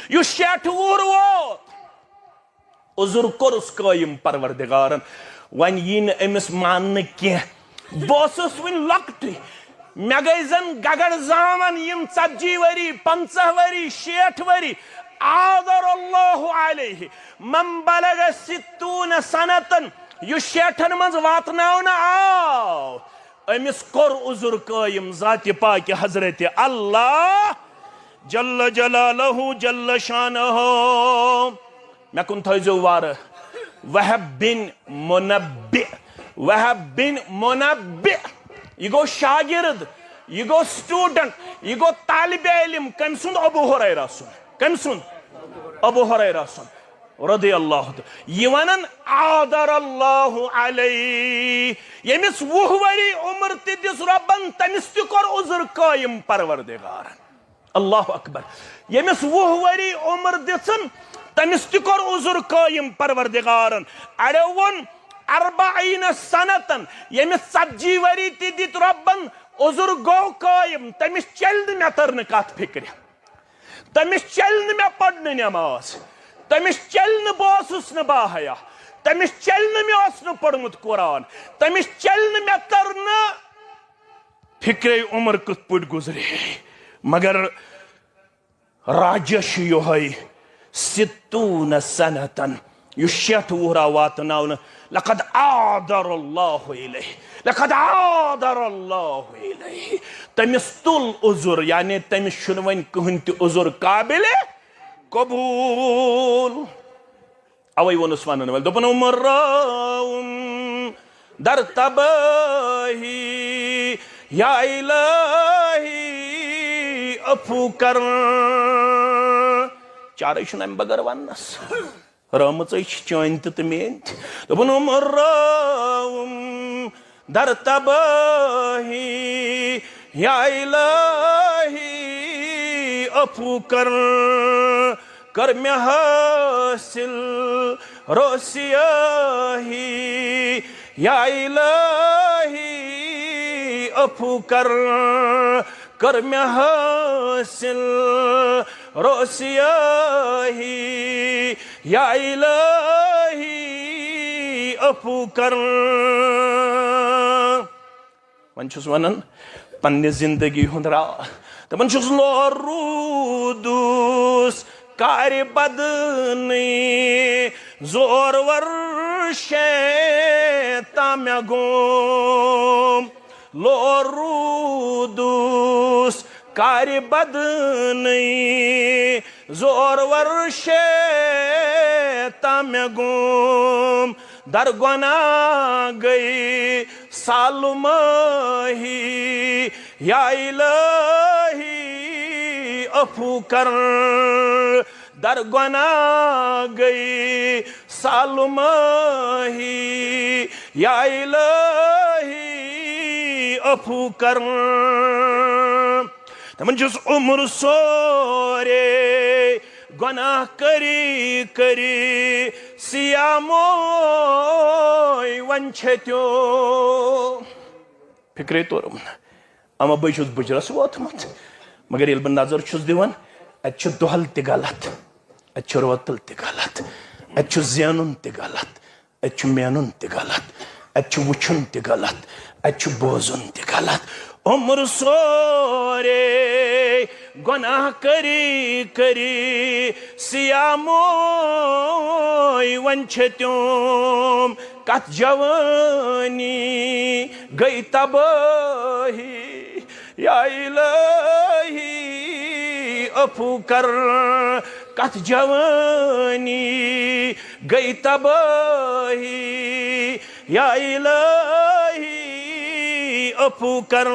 یُس شیٹھ وُہُر ووت، عذر کوٚرُس قٲیِم پروردگارن، وۄنۍ یی نہٕ أمِس ماننہٕ کینٛہہ۔ بہٕ اوسُس وُنہِ لۄکٹُے، مےٚ گٔے زن گگر زامن یِم ژتجی ؤری، پنٛژاہ ؤری، شیٹھ ؤری۔ اعذر اللہ علیہ من بلغ ستون سنتن، یُس شیٹھن منٛز واتناونہٕ آو، أمِس کوٚر عذر قٲیِم ذاتِ پاکہِ حضرت اللہ جل جلالہ جل شانہ۔ مےٚ کُن تھٲیزیو وارٕ۔ وہب بن منبع، وہب بن منبع، یہِ گوٚو شاگرد، یہِ گوٚو student، یہِ گوٚو طالب علم۔ کٔمۍ سُنٛد؟ ابو ہریرہ سُنٛد۔ کٔمۍ سُنٛد؟ ابو ہریرہ سُنٛد رضی اللہ عنہ۔ یہِ ونان، اعذر اللہ علیہ، ییٚمِس وُہ ؤری عمر تہِ دِژ رۄبن، تٔمِس تہِ کوٚر عذر قٲیِم پروردگارن۔ اللہ اکبر۔ ییٚمِس وُہ ؤری عمر دِژٕن، تٔمِس تہِ کوٚر عذر قٲیِم پروردگارن۔ اڑیو ووٚن، اربعین سنتن، ییٚمِس ژتجی ؤری تہِ دِتۍ رۄبن، عذر گوٚو قٲیِم، تٔمِس چلہِ نہٕ، مےٚ تٔر نہٕ کتھ فکرِ، تٔمِس چلہِ نہٕ، مےٚ پٔر نہٕ نٮ۪ماز، تٔمِس چلہِ نہٕ، بہٕ اوسُس نہٕ باحیا، تٔمِس چلہِ نہٕ، مےٚ اوس نہٕ پوٚرمُت قرآن، تٔمِس چلہِ نہٕ، مےٚ تٔر نہٕ فکرے عمر کِتھ پٲٹھۍ گُزرے۔ مگر راجہ چھُ یِہوٚے، ستون سنتن، یُس شیٹھ وُہُر آو واتناونہٕ، لقد اعذر اللہ علیہ، لقد اعذر اللہ علیہ۔ تٔمِس تُل عذر، یعنی تٔمِس چھُنہٕ وۄنۍ کٕہٕنۍ تہِ عذر قابل قبول۔ اوے ووٚنُس ونن وٲلۍ، دوٚپُن، "عمر راوُم در تباہی، یا الہی عفو کر۔" چارے چھُنہٕ امہِ بغٲر وننس۔ رٲمٕژے چھِ چٲنۍ تہِ تہٕ میٲنۍ تہِ۔ دوٚپُن، "عمر راوُم در تباہی، یا الہی عفو کر، کر مےٚ حٲصِل روسیٲہی، یا الہی عفو کر، کر مےٚ حٲصِل روسیٲہی، یا الہی عفو کر۔" وۄنۍ چھُس وَنان پننہِ زندگی ہُنٛد راز۔ دَپان چھُس، لور روٗدُس کارِ بدنٕے، زورور شیطان مےٚ گوم۔ لور روٗدُس کارِ بدنٕے، زورور شیطان مےٚ گوم۔ در گۄناہ گٔے سالمٲہی، یا الہی عفو کر۔ در گۄناہ گٔے سالمٲہی، یا الہی عفو کر۔ تِمن چھُس عمر سورے گۄناہ کٔری کٔری سیاموے وۄنۍ چھتیو۔ فکرے توٚرُم نہٕ۔ اما بہٕ چھُس بُجرس ووتمُت۔ مگر ییٚلہِ بہٕ نظر چھُس دِوان، اتہِ چھُ دۄہل تہِ غلط، اتہِ چھُ روتل تہِ غلط، اتہِ چھُ زینُن تہِ غلط، اتہِ چھُ مینُن تہِ غلط، اتہِ چھُ وٕچھُن تہِ غلط، اتہِ چھُ بوزُن تہِ غلط۔ عمر سورے گۄناہ کٔری کٔری سیاموے وۄنۍ چھتیوم۔ کتھ جوٲنی گٔے تبٲہی، یا الہی عفو کر۔ کتھ جوٲنی گٔے تبٲہی، یا الہی عفو کر۔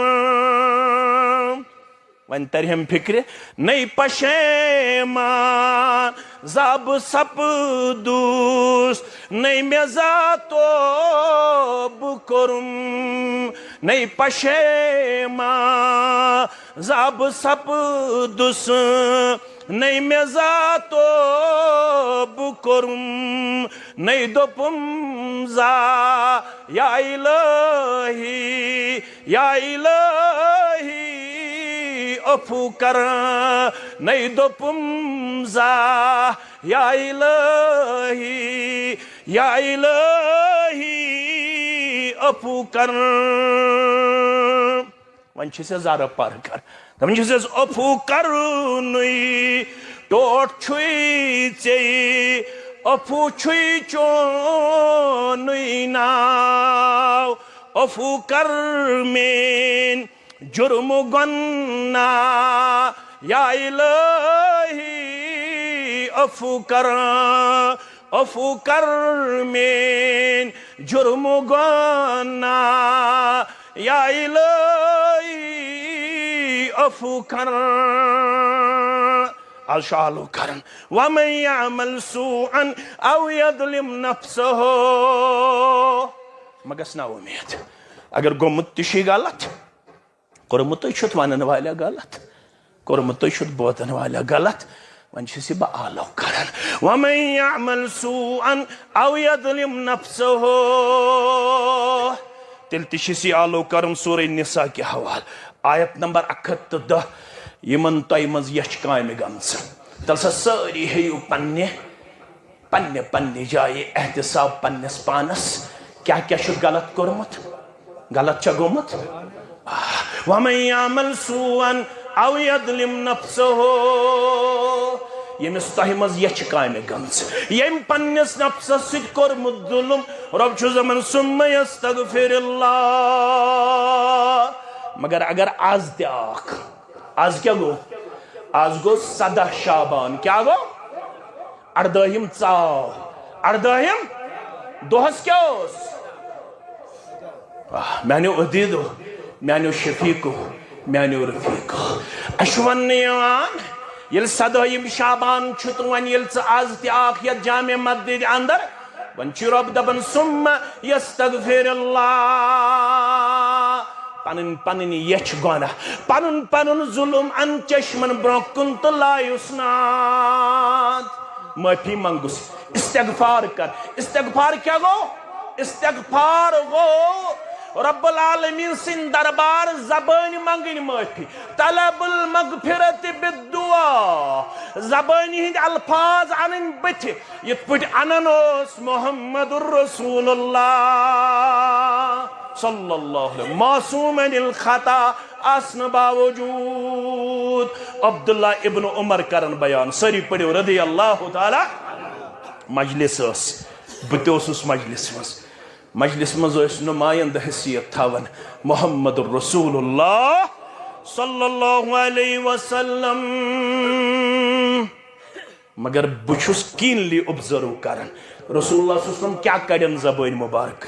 وۄنۍ ترِ ہم فکرِ، نَے پشیمان زا بہٕ سپدُس، نَے مےٚ زا توبہٕ کوٚرُم، نَے پشیمان زا بہٕ سپدُس، نَے مےٚ زا توبہٕ کوٚرُم، نَے دوٚپُم زا یا الہی، یا الہی عفو کر، نَے دوٚپُم زا یا الہی، یا الہی عفو کر۔ وۄنۍ چھِ سۄ زارٕ پار کر۔ دَپان چھِ سۄ، عفو کرنُے ٹوٹھ چھُے ژےٚ، عفو چھُے چونُے ناو۔ عفو کر میٲنۍ جرم گۄناہ، یا الہی عفو کر، عفو کر میٲنۍ جرم گۄناہ، یا الہی عفو کر۔ آز چھُ آلو کران، ومن یعمل سوءا او یظلم نفسہ۔ مہ گژھ نا اُمید، اگر گوٚمُت تہِ چھُے غلط، کوٚرمُت تُہۍ چھُتھ ونن والیا غلط، کوٚرمُت تُہۍ چھُتھ بوزن والیا غلط۔ وۄنۍ چھُس یہِ بہٕ آلو کران۔ ومن یعمل سوءا او یظلم نفسہ۔ تیٚلہِ تہِ چھُس یہِ آلو کرُن سورہ نساء کہِ حوالہٕ۔ آیت نمبر اکھ ہتھ تہٕ دہ۔ یِمن تۄہہِ منٛز یچھ کامہِ گٔمژٕ، تیٚلہِ سا سٲری ہیٚیِو پننہِ پننہِ پننہِ جایہِ احتساب پننِس پانس، کیٛاہ کیٛاہ چھُ غلط کوٚرمُت؟ غلط چھا گوٚمُت؟ آ، ومن یعمل سوءا او یظلم نفسہ۔ ییٚمِس تۄہہِ منٛز یچھ کامہِ گٔمژ، ییٚمۍ پننِس نفسس سۭتۍ کوٚرمُت ظلم، رب چھُ دپان، ثم یستغفر اللہ۔ مگر اگر از تہِ اکھ، از کیٛاہ گوٚو؟ از گوٚو سداہ شعبان۔ کیٛاہ گوٚو؟ اردٲہِم ژاو۔ اردٲہِم دۄہس کیٛاہ اوس؟ آہ، میانیو عزیزو، میانیو شفیقو، میانیو رفیقو، اسہِ چھُ وننہٕ یِوان، ییٚلہِ سدٲہِم شعبان چھُ تہٕ وۄنۍ ییٚلہِ ژٕ از تہِ آکھ یتھ جامع مسجد اندر، وۄنۍ چھُ رب دپان، ثم یستغفر اللہ۔ پنٕنۍ پنٕنۍ یچھ گۄناہ، پنُن پنُن ظلم ان چشمن برونٛہہ کُن تہٕ لایُس ناد۔ معٲفی منٛگُس، استغفار کر۔ استغفار کیٛاہ گوٚو؟ استغفار گوٚو رب العالمین سٕنٛدِ دربار زبٲنۍ منٛگٕنۍ معٲفی۔ طلب المغفرت بالدعا، زبٲنۍ ہٕنٛدۍ الفاظ انٕنۍ بٕتھِ، یِتھ پٲٹھۍ انان اوس محمد رسول اللہ صلی اللہ علیہ، معصوم عن الخطا آسنہٕ باوجود۔ عبداللہ ابن عمر کرن بیان، سٲری پٔرِو رضی اللہ تعالیٰ۔ مجلس ٲس، بہٕ تہِ اوسُس مجلس منٛز، مجلس منٛز ٲسۍ نمایندٕ حیثیت تھاوان محمد رسول اللہ صلی اللہ علیہ وسلم۔ مگر بہٕ چھُس keenly observe کران رسول اللہ صلی اللہ علیہ وسلم کیٛاہ کڑن زبٲنۍ مبارک۔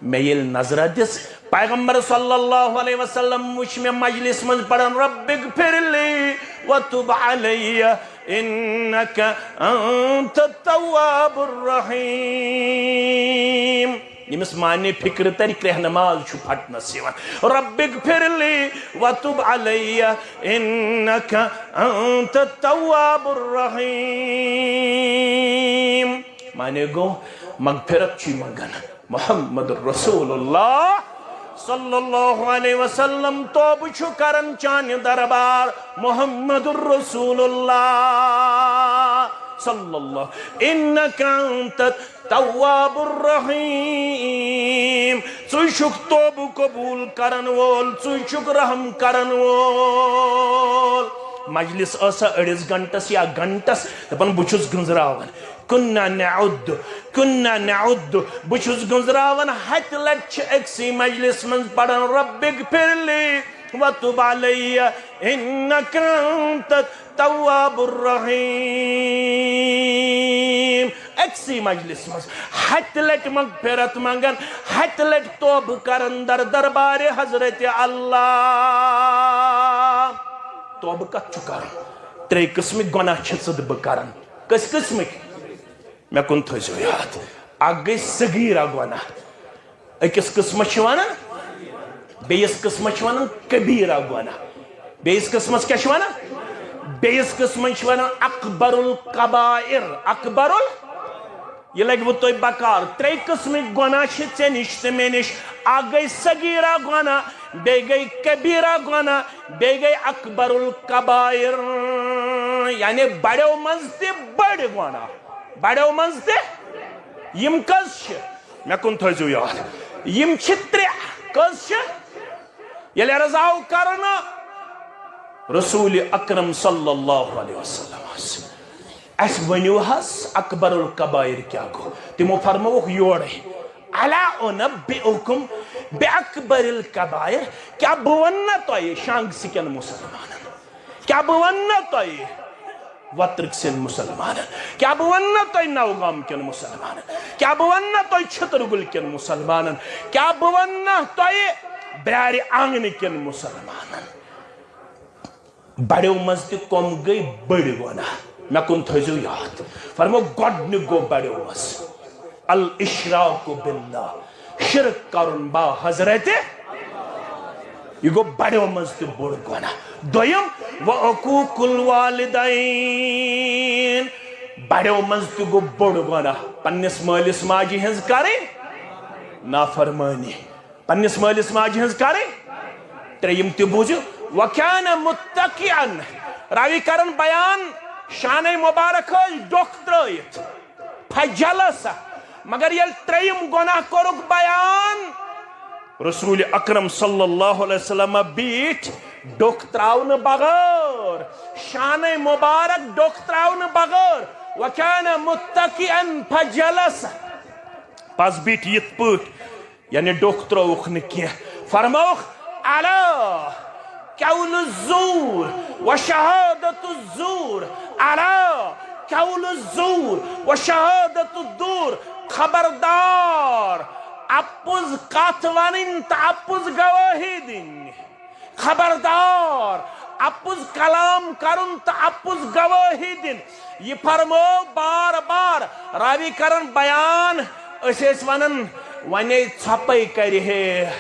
مےٚ ییٚلہِ نظرہ دِژ، پیغمبر صلی اللہ علیہ وسلم وٕچھ مےٚ مجلس منٛز پران، رب اغفر لی وتب علی انک انت التواب الرحیم۔ ییٚمِس معنی فکر ترِ، کرٛہنہٕ ماز چھُ پھٹنس یِوان۔ رب اغفر لی وتب علی انک انت التواب الرحیم۔ معنی گوٚو، مغفرت چھُے منٛگان محمد رسول اللہ صلی اللہ علیہ وسلم، توبہٕ چھُ کران چانہِ دربار محمد رسول اللہ صلی اللہ، انک انت تواب الرحیم۔ ژٕے چھُکھ توبہٕ قبول کرن وول، ژٕے چھُکھ رحم کرن وول۔ مجلس ٲسا أڑِس گھنٹس یا گھنٹس، دپان بہٕ چھُس گنٛزراوان۔ کنا نعد، کنا نعد، بہٕ چھُس گنٛزراوان ہتہِ لٹہِ چھِ أکسٕے مجلس منٛز پران، رب اغفر لی وتب علی انک انت التواب الرحیم۔ أکسٕے مجلس منٛز ہتہِ لٹہِ مغفرت منٛگان، ہتہِ لٹہِ توبہٕ کران در دربارِ حضرت اللہ۔ توبہٕ کتھ چھُ کرُن؟ ترٛےٚ قٕسمٕکۍ گۄناہ چھِ ژٕ تہٕ بہٕ کران۔ کٔژ قٕسمٕکۍ؟ مےٚ کُن تھٲیزیو یاد۔ اکھ گٔے صغیرہ گۄناہ، أکِس قٕسمس چھِ ونان، بیٚیِس قٕسمس چھِ ونان کبیرہ گۄناہ، بیٚیِس قٕسمس کیٛاہ چھِ ونان؟ بیٚیِس قٕسمس چھِ ونان اکبر الکبائر، اکبر ال-، یہِ لگہِ وۄنۍ تۄہہِ بکار۔ ترٛےٚ قٕسمٕکۍ گۄناہ چھِ ژےٚ نِش تہٕ مےٚ نِش۔ اکھ گٔے صغیرہ گۄناہ، بیٚیہِ گٔے کبیرہ گۄناہ، بیٚیہِ گٔے اکبر الکبائر، یعنی بڑیو منٛز تہِ بٔڑۍ گۄناہ، بڑیو منٛز تہِ۔ یِم کٔژ چھِ؟ مےٚ کُن تھٲیزیو یاد۔ یِم چھِ ترٛےٚ۔ کٔژ چھِ؟ ییٚلہِ عرض آو کرنہٕ رسول اکرم صلی اللہ علیہ وسلمس، اسہِ ؤنِو حظ، اکبر الکبائر کیٛاہ گوٚو؟ تِمو فرمووُکھ یورے، الا انبئکم باکبر الکبائر، کیٛاہ بہٕ ونہٕ نا تۄہہِ شانٛگسہٕ کٮ۪ن مسلمانن؟ کیٛاہ بہٕ ونہٕ نا تۄہہِ وترک سٕنٛدۍ مسلمانن؟ کیٛاہ بہٕ ونہٕ نا تۄہہِ نوگام کٮ۪ن مسلمانن؟ کیٛاہ بہٕ ونہٕ نا تۄہہِ چھترگُل کٮ۪ن مسلمانن؟ کیٛاہ بہٕ ونہٕ نا تۄہہِ بیارِ آنگنہٕ کٮ۪ن مسلمانن؟ بڑیو منٛز تہِ کم گٔے بٔڑۍ گۄناہ؟ مےٚ کُن تھٲیزیو یاد۔ فرمو، گۄڈنیُک گوٚو بڑیو منٛز الاشراک باللہ، شرک کرُن با حضرت۔ یہِ گوٚو بڑیو منٛز تہِ بوٚڑ گۄناہ۔ دوٚیِم، وعقوق الوالدین، بڑیو منٛز تہِ گوٚو بوٚڑ گۄناہ، پننِس مٲلِس ماجہِ ہٕنٛز کرٕنۍ نافرمٲنی۔ پننِس مٲلِس ماجہِ ہٕنٛز کرٕنۍ۔ ترٛیٚیِم تہِ بوٗزِو، وکان متکئا، راوی کرن بیان، شانَے مبارک ٲسۍ ڈوٚکھ ترٲیِتھ، فجلس، مگر ییٚلہِ ترٛیٚیِم گۄناہ کوٚرُکھ بیان، رسول اکرم صلی اللہ علیہ وسلم بیٖٹھۍ ڈوٚکھ ترٛاونہٕ بغٲر، شانَے مبارک ڈوٚکھ ترٛاونہٕ بغٲر، وکان متکئا فجلس، پس بیٖٹھۍ یِتھ پٲٹھۍ، یعنی ڈوٚکھ ترٛووُکھ نہٕ کینٛہہ۔ فرمووُکھ، الا قول الزور و شہادت الزور، الا قول الزور و شہادت الزور، خبردار، اپُز کتھ ونٕنۍ تہٕ اپُز گوٲہی دِنۍ۔ خبردار، اپُز کلام کرُن تہٕ اپُز گوٲہی دِنۍ۔ یہِ فرموو بار بار۔ راوی کرن بیان، أسۍ ٲسۍ ونان، ونے ژھۄپے کرِ ہے،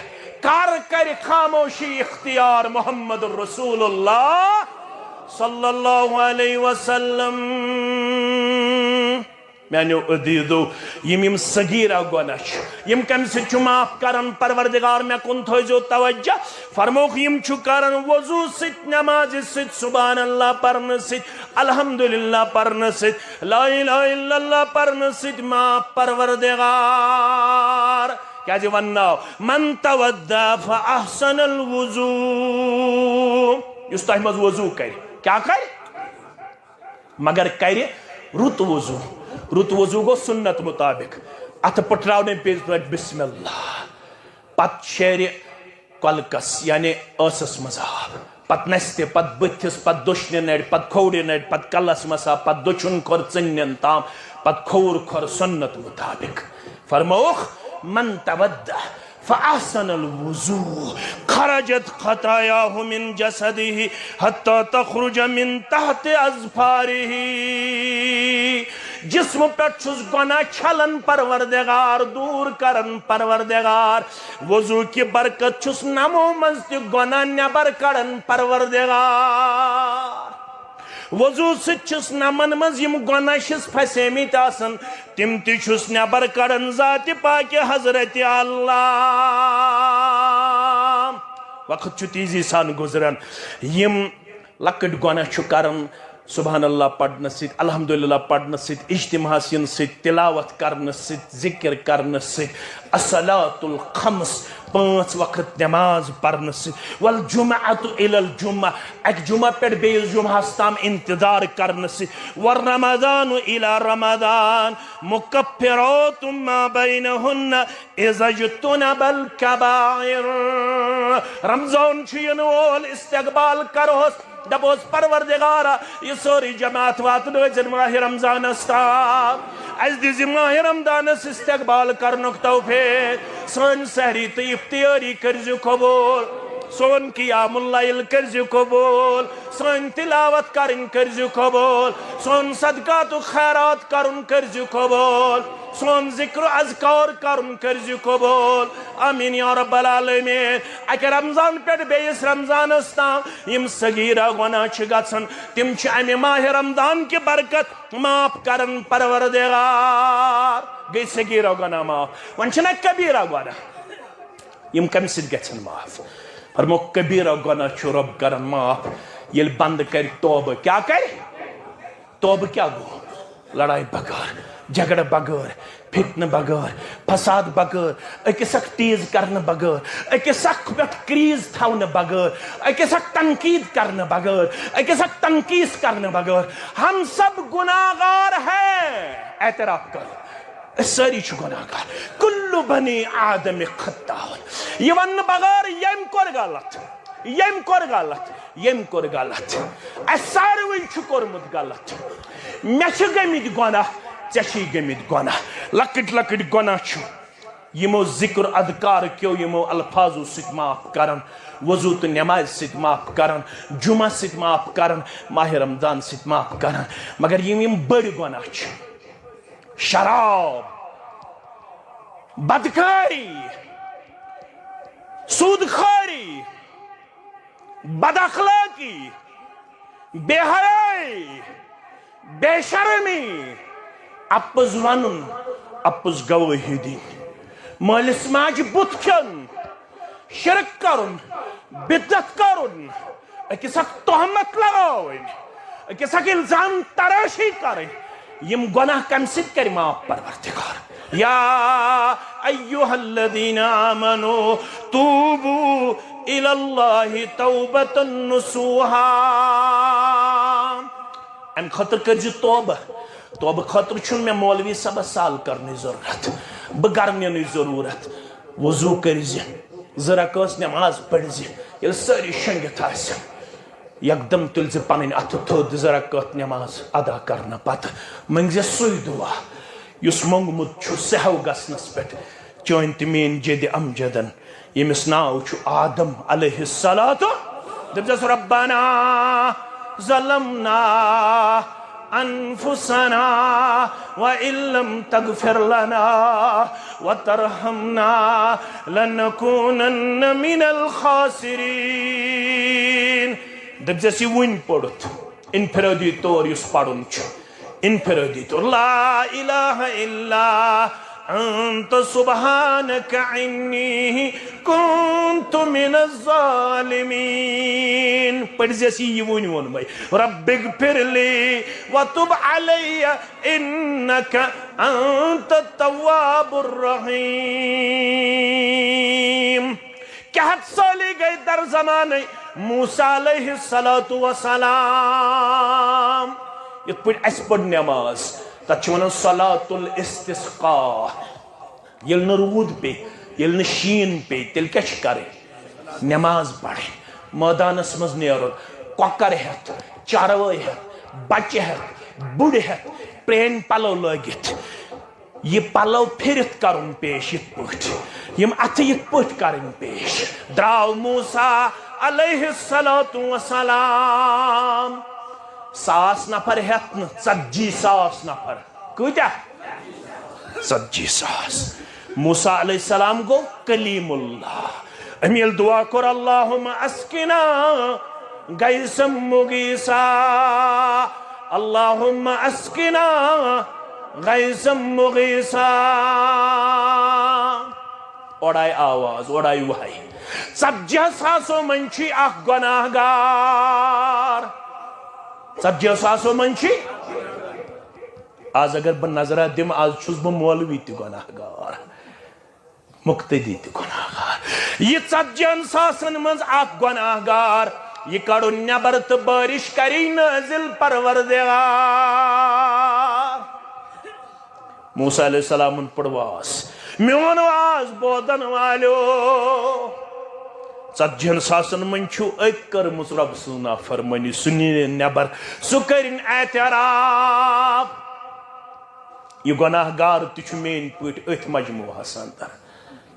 کر کرِ خاموشی اختیار محمد رسول اللہ صلی اللہ علیہ وسلم۔ میانیو عزیزو، یِم یِم صغیرہ گۄناہ چھِ، یِم کمہِ سۭتۍ چھُ معاف کران پروردگار؟ مےٚ کُن تھٲیزیو توجہ۔ فرمووُکھ، یِم چھُ کران وضو سۭتۍ، نمازِ سۭتۍ، سبحان اللہ پرنہٕ سۭتۍ، الحمدللہ پرنہٕ سۭتۍ، لا الہ الا اللہ پرنہٕ سۭتۍ معاف پروردگار۔ کیازِ ونناو، من توضا فاحسن الوضو، یُس تۄہہِ منٛز وضو کرِ، کیٛاہ کرِ؟ مگر کرِ رُت وضو۔ رُت وضو گوٚو سُنت مطابق۔ اتھٕ پٔٹھراونہٕ پیٚیہِ پٲٹھۍ بسم اللہ، پتہٕ شیرِ کۄلکس یعنی ٲسس منٛز آب، پتہٕ نستہِ، پتہٕ بٕتھِس، پتہٕ دٔچھنہِ نرِ، پتہٕ کھوورِ نرِ، پتہٕ کلس مس آب، پتہٕ دٔچھُن کھۄر ژٕنٮ۪ن تام، پتہٕ کھووُر کھۄر سُنت مطابق۔ فرمووُکھ، من توضا فاحسن الوضو خرجت خطاياه من جسده حتى تخرج من تحت اظفاره۔ جسمہٕ پٮ۪ٹھ چھُس گۄناہ چھلان پروردگار، دوٗر کران پروردگار۔ وضو کہِ برکت چھُس نمو منٛز تہِ گۄناہ نٮ۪بر کڑان پروردگار۔ وضو سۭتۍ چھِس نمن منٛز یِم گۄناہ چھِس پھسیمٕتۍ آسان، تِم تہِ چھُس نٮ۪بر کڑان ذاتِ پاکہِ حضرت اللہ۔ وقت چھُ تیزی سان گُزران۔ یِم لۄکٕٹۍ گۄناہ چھُ کران سبحان اللہ پرنہٕ سۭتۍ، الحمدللہ پرنہٕ سۭتۍ، اجتماعس یِنہٕ سۭتۍ، تلاوت کرنہٕ سۭتۍ، ذکر کرنہٕ سۭتۍ، الصلاۃ الخمس، پانٛژھ وقت نماز پرنہٕ سۭتۍ، والجمعۃ الی الجمعہ، اکہِ جمعہ پٮ۪ٹھ بیٚیِس جمعہس تام انتظار کرنہٕ سۭتۍ، والرمضان الی رمضان مکفرات ما بینہن اذا اجتنب الکبائر۔ رمضان چھُ یِنہٕ وول، استقبال کرہوس، دپوس، پروردگارا، یہِ سٲرٕے جماعت واتنٲوزٮ۪ن ماہِ رمضانس تام۔ اسہِ دِزِ ماہِ رمضانس استقبال کرنُک توفیق۔ سٲنۍ سحری تہٕ افطاری کٔرزِ قبول۔ سون قیام اللیل کٔرزِ قبول، سٲنۍ تلاوت کرٕنۍ کٔرزِ قبول، سون صدقات و خیرات کرُن کٔرزِ قبول، سون ذکر و اذکار کرُن کٔرزِ قبول۔ آمین یا رب العالمین۔ اکہِ رمضان پٮ۪ٹھ بیٚیِس رمضانس تام یِم صغیرہ گۄناہ چھِ گژھان، تِم چھِ امہِ ماہِ رمضان کہِ برکت معاف کران پروردگار۔ گٔے صغیرہ گۄناہ معاف، وۄنۍ چھِنہ کبیرہ گۄناہ۔ یِم کمہِ سۭتۍ گژھن معاف؟ فرمو، کبیرہ گۄناہ چھُ رب کران معاف، ییٚلہِ بندٕ کرِ توبہٕ۔ کیٛاہ کرِ؟ توبہٕ کیٛاہ گوٚو؟ لڑایہِ بغٲر، جھگڑٕ بغٲر، فتنہٕ بغٲر، فساد بغٲر، أکِس اکھ تیز کرنہٕ بغٲر، أکِس اکھ پٮ۪ٹھ کریز تھاونہٕ بغٲر، أکِس اکھ تنقید کرنہٕ بغٲر، أکِس اکھ تنقیٖص کرنہٕ بغٲر۔ ہم سب گناہگار ہیں، اعتراف کرو۔ أسۍ سٲری چھِ گۄناہگار۔ کُلُّ بنی آدم خطاء۔ یہِ وننہٕ بغٲر ییٚمۍ کوٚر غلط، ییٚمۍ کوٚر غلط، ییٚمۍ کوٚر غلط۔ اَسہِ ساروٕے چھُ کوٚرمُت غلط۔ مےٚ چھِ گٔمٕتۍ گۄناہ، ژےٚ چھی گٔمٕتۍ گۄناہ۔ لۄکٕٹۍ لۄکٕٹۍ گۄناہ چھِ یِمو ذکر اذکار کیو یِمو الفاظو سۭتۍ معاف کران، وضو تہٕ نمازِ سۭتۍ معاف کران، جمعہ سۭتۍ معاف کران، ماہِ رمضان سۭتۍ معاف کران۔ مگر یِم یِم بٔڑۍ گۄناہ چھِ، شراب، بدکاری، سود خوری، بد اخلاقی، بے حیائی، بے شرمی، اپُز ونُن، اپُز گوٲہی دِنۍ، مٲلِس ماجہِ بُتھ کھیوٚن، شرک کرُن، بدعت کرُن، أکِس اکھ تہمت لگاوٕنۍ، أکِس اکھ الزام ترٲشی کرٕنۍ، یِم گۄناہ کمہِ سۭتۍ کرِ معاف پروردگار؟ یا ایھا الذین آمنوا توبوا الی اللہ توبۃ نصوحا۔ امہِ خٲطرٕ کٔرزِ توبہٕ۔ توبہٕ خٲطرٕ چھُنہٕ مےٚ مولوی صٲبس سال کرنٕچ ضروٗرت، بہٕ گرٕ نِنٕچ ضروٗرت۔ وضو کٔرزِ، زٕ رکٲژ نماز پٔرزِ، ییٚلہِ سٲری شۄنگِتھ آسن، یکدم تُلزِ پنٕنۍ اتھٕ تھوٚد، زٕ رکٲژ نماز ادا کرنہٕ پتہٕ منگزِ سُے دعا یُس موٚنگمُت چھُ سہو گژھنس پٮ۪ٹھ چٲنۍ تہٕ میٲنۍ جدِ امجدن، ییٚمِس ناو چھُ آدم علیہ الصلوۃ۔ دٔپزٮ۪س، ربنا ظلمنا انفسنا وان لم تغفر لنا وترحمنا لنکونن من الخاسرین۔ دٔپزٮ۪س یہِ وُنۍ پوٚرُتھ، انفرادی طور یُس پرُن چھُ، انفرادی طور، لا الہ الا انت سبحانک انی کنت من الظالمین۔ پٔرزٮ۪س یہِ، یہِ وُنۍ ووٚن مےٚ، رب اغفر لی وتب علی انک انت التواب الرحیم۔ کیٛاہ ہتھ سٲلی گٔے در زمانہٕ موسیٰ علیہ الصلوۃ والسلام۔ یِتھ پٲٹھۍ اَسہِ پٔر نٮ۪ماز، تَتھ چھِ وَنان صلوۃ الاستسقاء۔ ییٚلہِ نہٕ روٗد پیٚیہِ، ییٚلہِ نہٕ شیٖن پیٚیہِ، تیٚلہِ کیٛاہ چھِ کَرٕنۍ؟ نٮ۪ماز پَرٕنۍ، مٲدانَس منٛز نیرُن، کۄکَر ہٮ۪تھ، چاروٲے ہٮ۪تھ، بَچہِ ہٮ۪تھ، بُڈٕ ہٮ۪تھ، پرٛٲنۍ پَلو لٲگِتھ۔ یہِ پلو پھِرِتھ کرُن پیش یِتھ پٲٹھۍ، یِم اتھٕ یِتھ پٲٹھۍ کرٕنۍ پیش۔ درٛاو موسیٰ علیہ الصلوۃ والسلام۔ ساس نفر ہٮ۪تھ نہٕ، ژتجی ساس نفر۔ کۭتیاہ؟ ژتجی ساس۔ موسیٰ علیہ السلام گوٚو کلیم اللہ۔ أمۍ ییٚلہِ دعا کوٚر، اللہم اسقنا غیثا مغیثا، اللہم اسقنا غیثا مغیثا۔ اورٕ آیہِ آواز، اورٕ آیہِ وحی۔ ژتجی ساسو منٛز چھُے اکھ گۄناہ گار۔ ژتجی ساسو منٛز چھُے۔ آز اگر بہٕ نظرہ دِمہٕ، آز چھُس بہٕ مولوی تہِ گۄناہ گار۔ مقتدی تہِ گۄناہگار۔ یہِ ژتجی ہن ساسن منٛز اکھ گۄناہگار، یہِ کڑُن نٮ۪بر تہٕ بٲرِش کری نٲزِل پروردگار۔ موسیٰ علیہ السلامن پٔر واز، میون واز بوزن والیو، ژتجی ہن ساسن منٛز چھُو أکۍ کٔرمٕژ رۄب سٕنٛز نافرمٲنی، سُہ نِیہِ نٮ۪بر، سُہ کٔرِن اعتراف۔ یہِ گۄناہ گار تہِ چھُ میٲنۍ پٲٹھۍ أتھۍ مجموعہس اندر،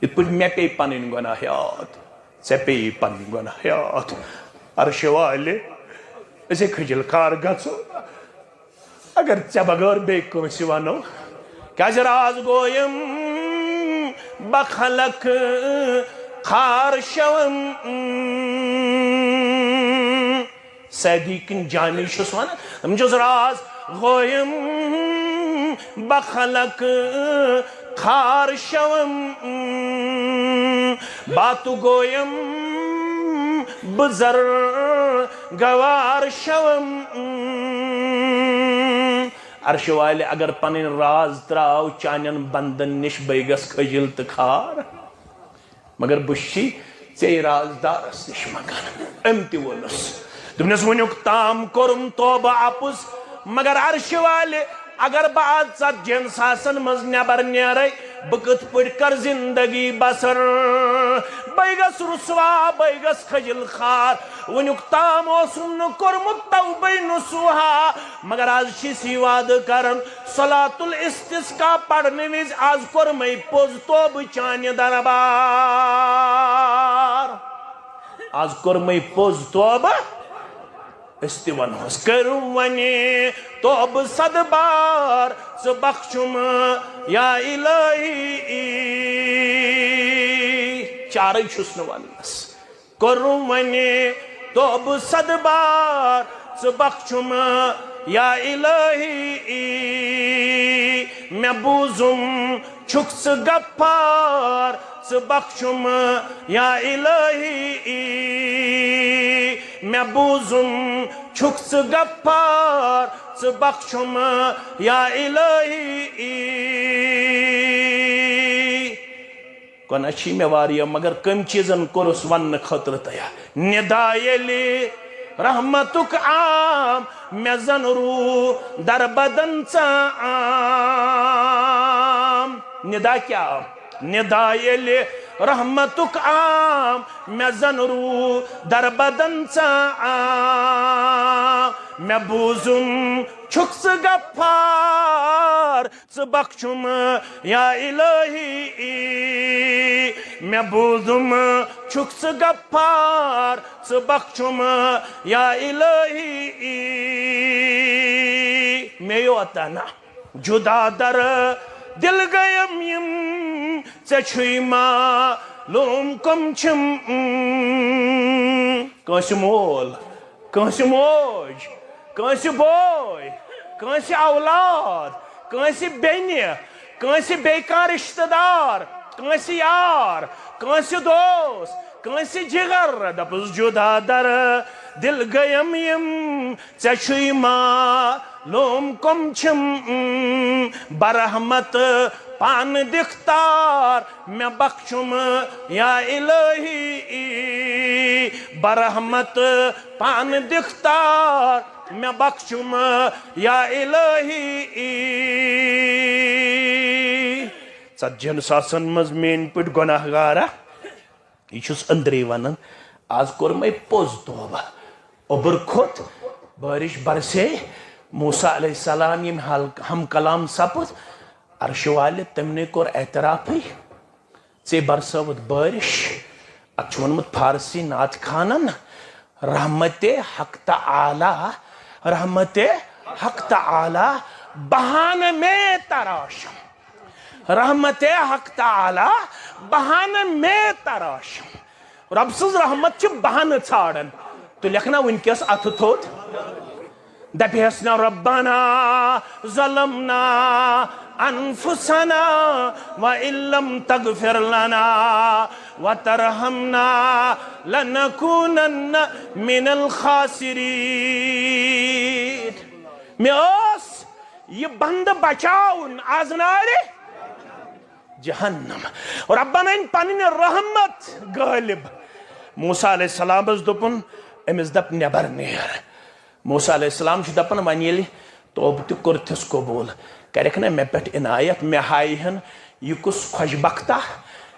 یِتھ پٲٹھۍ مےٚ پیٚیہِ پنٕنۍ گۄناہ یاد۔ ژےٚ پیٚیی پنٕنۍ گۄناہ یاد۔ عرشہِ والہِ، أسے کھجل کار گژھو۔ اگر ژےٚ بغٲر بیٚیہِ کٲنٛسہِ وَنو، کیٛازِ راز گویم بخلق خار شوم۔ سعدی کِنۍ جانی چھُس وَنان، تٔمۍ چھُس راز گویم بخلق خار شوم۔ باتو گویم بزر گوار شوم۔ عرشہِ والہِ اگر پنٕنۍ راز تراو چانٮ۪ن بندن نِش، بے گژھ کھجل تہٕ خار۔ مگر بہٕ چھُس ژے رازدارس نِش منگان۔ أمۍ تہِ ووٚنُس، دوٚپنس، وُنیُک تام کوٚرُم توبہٕ اپُز، مگر عرشہِ والہِ، اگر بہٕ از ژتجی ہن ساسن منٛز نٮ۪بر نیرے، بہٕ کِتھ پٲٹھۍ کرٕ زندگی بسر؟ بے گژھٕ رسوا، بے گژھٕ کھجل خار۔ وُنیُک تام اوسُم نہٕ کوٚرمُت توبے نصوحا، مگر از چھِ أسۍ یہِ وعدٕ کران، صلاۃ الاستسقا پرنہٕ وِزِ از کوٚر مےٚ پوٚز توبہٕ چانہِ دربار۔ از کوٚر مےٚ پوٚز توبہٕ۔ أسۍ تہِ ونہوس، کٔرِو وۄنۍ توبہٕ صد بار، ژٕ بخشُم یا الہی۔ چارٕے چھُس نہٕ وننس۔ کوٚرُم وۄنۍ توبہٕ صد بار، ژٕ بخشُم یا الہی۔ مےٚ بوٗزُم چھُکھ ژٕ غفار، ژٕ بخشُم یا الہی۔ مےٚ بوٗزُم چھُکھ ژٕ غفار، ژٕ بخشُم یا الہی۔ گۄناہ چھی مےٚ واریاہ، مگر کٔمۍ چیٖزن کوٚرُس وننہٕ خٲطرٕ تیار؟ ندا ییٚلہِ رحمتُک عام مےٚ زن روٗ دربدن ژام۔ ندا کیٛاہ آو؟ ندا ییٚلہِ رحمتُک عام مےٚ زن روٗ دربدن ژام۔ مےٚ بوٗزُم چھُکھ ژٕ غفار، ژٕ بخشُم یا الہی۔ مےٚ بوٗزُم چھُکھ ژٕ غفار، ژٕ بخشُم یا الہی۔ مےٚ یوت نہ جدا در دل گٔیم یِم، ژےٚ چھُے معلوم کم چھِم۔ کٲنٛسہِ مول، کٲنٛسہِ موج، کٲنٛسہِ بوے، کٲنٛسہِ اولاد، کٲنٛسہِ بیٚنہِ، کٲنٛسہِ بیٚیہِ کانٛہہ رشتہٕ دار، کٲنٛسہِ یار، کٲنٛسہِ دوست، کٲنٛسہِ جگر، دپُس جدا در دل گٔیم یِم، ژےٚ چھُے معلوم کم چھِم۔ برحمت پانہٕ دِکھ تار، مےٚ بخشُم یا الہی۔ برحمت پانہٕ دِکھ تار، مےٚ بخشُم یا الہی۔ ژتجی ہن ساسن منٛز میٲنۍ پٲٹھۍ گۄناہ گارا، یہِ چھُس أنٛدرے ونان، از کوٚر مےٚ پوٚز توبہٕ۔ اوٚبُر کھوٚت، بارش برسے، موسیٰ علیہ السلام ییٚمہِ حال ہم کلام سپُد، عرشہِ والہِ تٔمنٕے کوٚر اعترافٕے، ژےٚ برسٲوٕتھ بارش۔ اتھ چھُ ووٚنمُت فارسی نعت خانن، رحمت حق تعالی، رحمت حق تعالی بہانہٕ میں تراشم۔ رحمت حق تعالی بہانہٕ میں تراشم۔ رب سٕنٛز رحمت چھِ بہانہٕ ژھانڈان۔ تہٕ لیکھنا وٕنکیٚس اتھٕ تھوٚد۔ دپیس نا ربنا ظلمنا انفسنا وان لم تغفر لنا وترحمنا لنکونن من الخاسرین۔ مےٚ اوس یہِ بندٕ بچاوُن از نارِ جہنم۔ ربن أنۍ پنٕنۍ رحمت غٲلب۔ موسیٰ علیہ السلامس دوٚپُن، أمِس دپ، "نٮ۪بر نیر۔" موسیٰ علیہ السلام چھُ دپان، "وۄنۍ ییٚلہِ توبہٕ تہِ کوٚرتھس قبوٗل، کرکھ نہ مےٚ پٮ۪ٹھ عنایت، مےٚ ہایہِ ہن یہِ کُس خۄش بختا،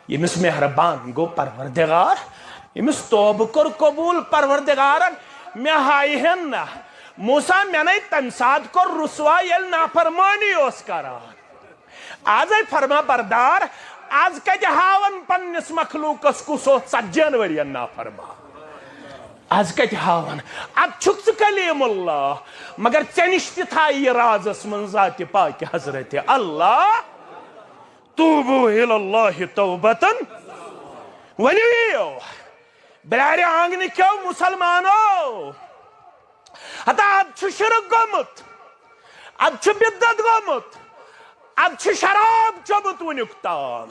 ییٚمِس مہربان گوٚو پروردگار، ییٚمِس توبہٕ کوٚر قبوٗل پروردگارن، مےٚ ہایہِ ہن نہ۔" موسیٰ، مےٚ نے تمہِ ساتہٕ کوٚر رسوا، ییٚلہِ نافرمٲنی اوس کران۔ آز ہے فرما بردار، از کتہِ ہاون پننِس مخلوقس کُس اوس ژتجی ہن ؤرین نافرمان؟ از کتہِ ہاون؟ اد چھُکھ ژٕ کلیم اللہ، مگر ژےٚ نِش تہِ تھایہِ یہِ رازس منٛز ذاتِ پاکہِ حضرت اللہ۔ توبوا الی اللہ توبتن۔ ؤنِو یِیِو، بلارِ آنگنہٕ کیو مسلمانو، ہتا اد چھُ شرک گوٚمُت، اد چھُ بدعت گوٚمُت، اد چھُ شراب چوٚمُت وُنیُک تام۔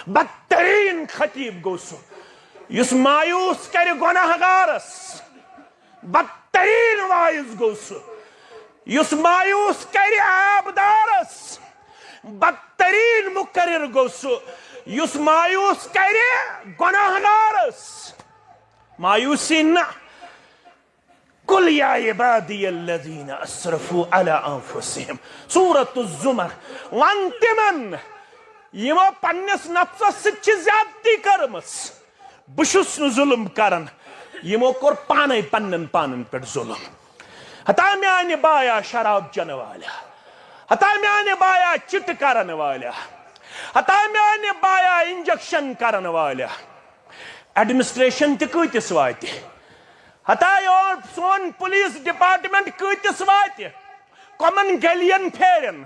بدترین خطیب گوٚو سُہ یُس مایوس کرِ گۄناہگارس۔ بدترین واعظ گوٚو سُہ یُس مایوس کرِ عیبدارس۔ بدترین مقرر گوٚو سُہ یُس مایوس کرِ گۄناہگارس۔ مایوسی نہ۔ قل یا عبادی الذین اسرفوا علی انفسہم۔ سورۃ الزمر۔ ون تمن یمو پننس نفسس سۭتۍ چھِ زیادتی کٔرمٕژ۔ بہٕ چھُس نہٕ ظلم کران۔ یمو کوٚر پانے پننٮ۪ن پانن پٮ۪ٹھ ظلم۔ ہتا میانہِ بایا شراب چٮ۪نہٕ والیا، ہتا میانہِ بایا چِٹہٕ کرن والیا، ہتا میانہِ بایا انجیکشن کرن والیا۔ ایڈمنسٹریشن تہِ کۭتِس واتہِ؟ ہتا یور سون پولیس ڈپارٹمنٹ کۭتِس واتہِ؟ کمن گلین پھیرن،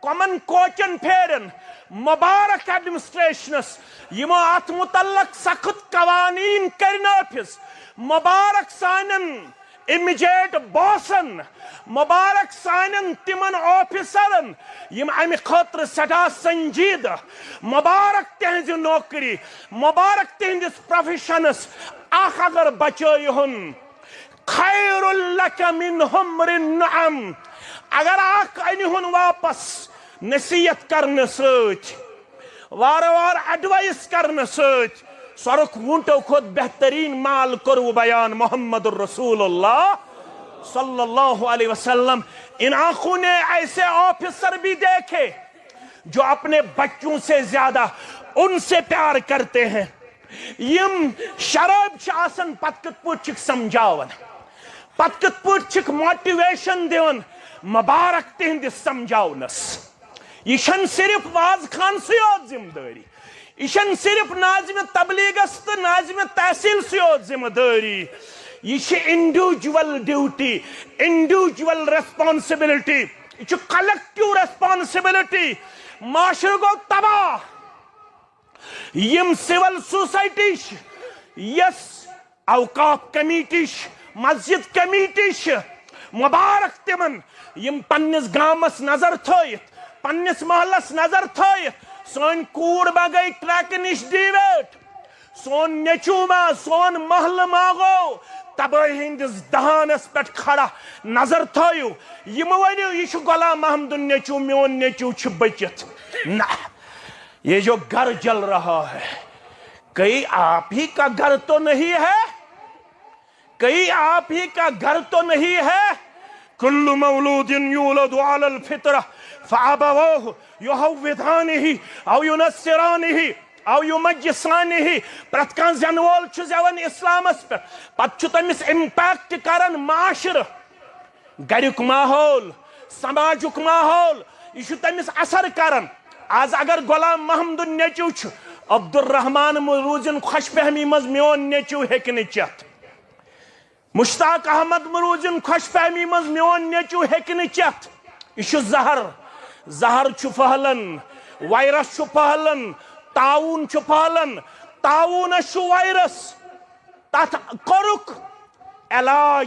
کمن کوچن پھیرن؟ مبارک ایڈمنسٹریشنس یمو اتھ متعلق سخت قوانین کٔرۍ نافذ۔ مبارک سانٮ۪ن امیجیٹ باسن، مبارک سانٮ۪ن تمن آفیسرن یم امہِ خٲطرٕ سٮ۪ٹھاہ سنجیدٕ، مبارک تہنزِ نوکری، مبارک تہندس پروفیشنس۔ اکھ اگر بچٲیہُن، خیر لک من حمر النعم۔ اگر اکھ انہُن واپس نصیحت کرنہٕ سۭتۍ، وارٕ وارٕ ایڈوائس کرنہٕ سۭتۍ، سۄرُکھ ووٗنٹو کھۄتہٕ بہترین مال کوٚروٕ بیان محمد رسول اللہ صلی اللہ علیہ وسلم۔ ان آنکھوں نے ایسے آفیسر بھی دیکھے جو اپنے بچوں سے زیادہ ان سے پیار کرتے ہیں۔ یم شراب چھِ آسان پتہٕ کِتھ پٲٹھۍ چھِکھ سمجھاوان، پتہٕ کِتھ پٲٹھۍ چھِکھ موٹیویشن دِوان، مبارک تِہنٛدِس سمجھاونس۔ یہِ چھَنہٕ صرف واز خانسٕے یوت ذمہٕ دٲری، یہِ چھَنہٕ صرف ناظمِ تبلیغس تہٕ ناظمِ تحصیلسٕے یوت ذمہٕ دٲری، یہِ چھِ انڈیویجول ڈیوٹی، انڈیویجول ریسپانسبلٹی، یہِ چھُ کلیکٹو ریسپانسبلٹی۔ معاشرٕ گوٚو تباہ۔ یم سول سوسائٹی چھِ، یس اوقاف کمیٹی چھِ، مسجد کمیٹی چھِ، مبارک تمن یم پننس گامس نظر تھٲیتھ، پننس محلس نظر تھٲیتھ سٲنۍ کوٗر ما گٔے ٹریکہٕ نِش ڈیویٹ، سون نیٚچو ما، سون محلہٕ ما گوٚو تبٲہی ہٕنٛدِس دہانس پٮ۪ٹھ کھڑا۔ نظر تھٲیِو، یہِ مہٕ ؤنِو، یہِ چھُ غلام محمدُن نیٚچو، میون نیٚچو چھُ بٔچِتھ۔ نہ، یہ جو گھر جل رہا ہے، کئی آپ ہی کا گھر تو نہیں ہے؟ کئی آپ ہی کا گھر تو نہیں ہے؟ کل مولود یولد علی الفطرہ فابواہ یحودانہ او ینصرانہ او یمجسانہ۔ پرٛٮ۪تھ کانٛہہ زٮ۪نہٕ وول چھُ زٮ۪وان اسلامس پٮ۪ٹھ، پتہٕ چھُ تٔمِس امپیکٹ کران معاشرٕ۔ گریُک ماحول، سماجُک ماحول، یہِ چھُ تٔمِس اثر کران۔ از اگر غلام محمدُن نیٚچو چھُ، عبدالرحمان روٗزِن خۄش فہمی منٛز میون نیٚچو ہیٚکہِ نہٕ چٮ۪تھ، مشتاق احمد روٗزِن خۄش فہمی منٛز میون نیٚچو ہیٚکہِ نہٕ چٮ۪تھ۔ یہِ چھُ زہر، زہر چھُ پھٔہلان، وائرس چھُ پھٔہلان، طاعون چھُ پھٔہلان، طاعونس چھُ وائرس۔ تتھ کوٚرُکھ علاج،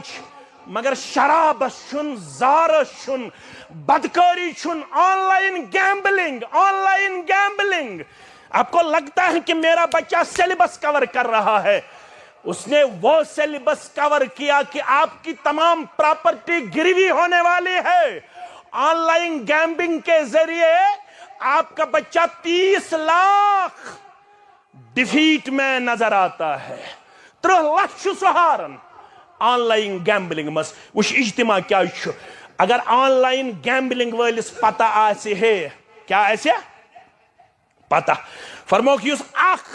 مگر شرابس چھُن، زارس چھُن، بدکاری چھُن، on line gambling, on line gambling. آپ کو لگتا ہے کہ میرا بچہ سلیبس کور کر رہا ہے؟ اس نے وہ سلیبس کور کیا کہ آپ کی تمام پراپرٹی گروی ہونے والی ہے۔ آن لائن گیمبلنگ کے ذریعے آپ کا بچہ تیس لاکھ ڈیفیٹ میں نظر آتا ہے۔ ترہ لچھ چھُ سُہ ہاران آن لائن گیمبلنگ منٛز۔ وٕچھ اجتماع کیٛازِ چھُ۔ اگر آن لائن گیمبلنگ وٲلِس پتہ آسہِ ہے، کیٛاہ آسہِ پتہ؟ فرموکھ، یُس اکھ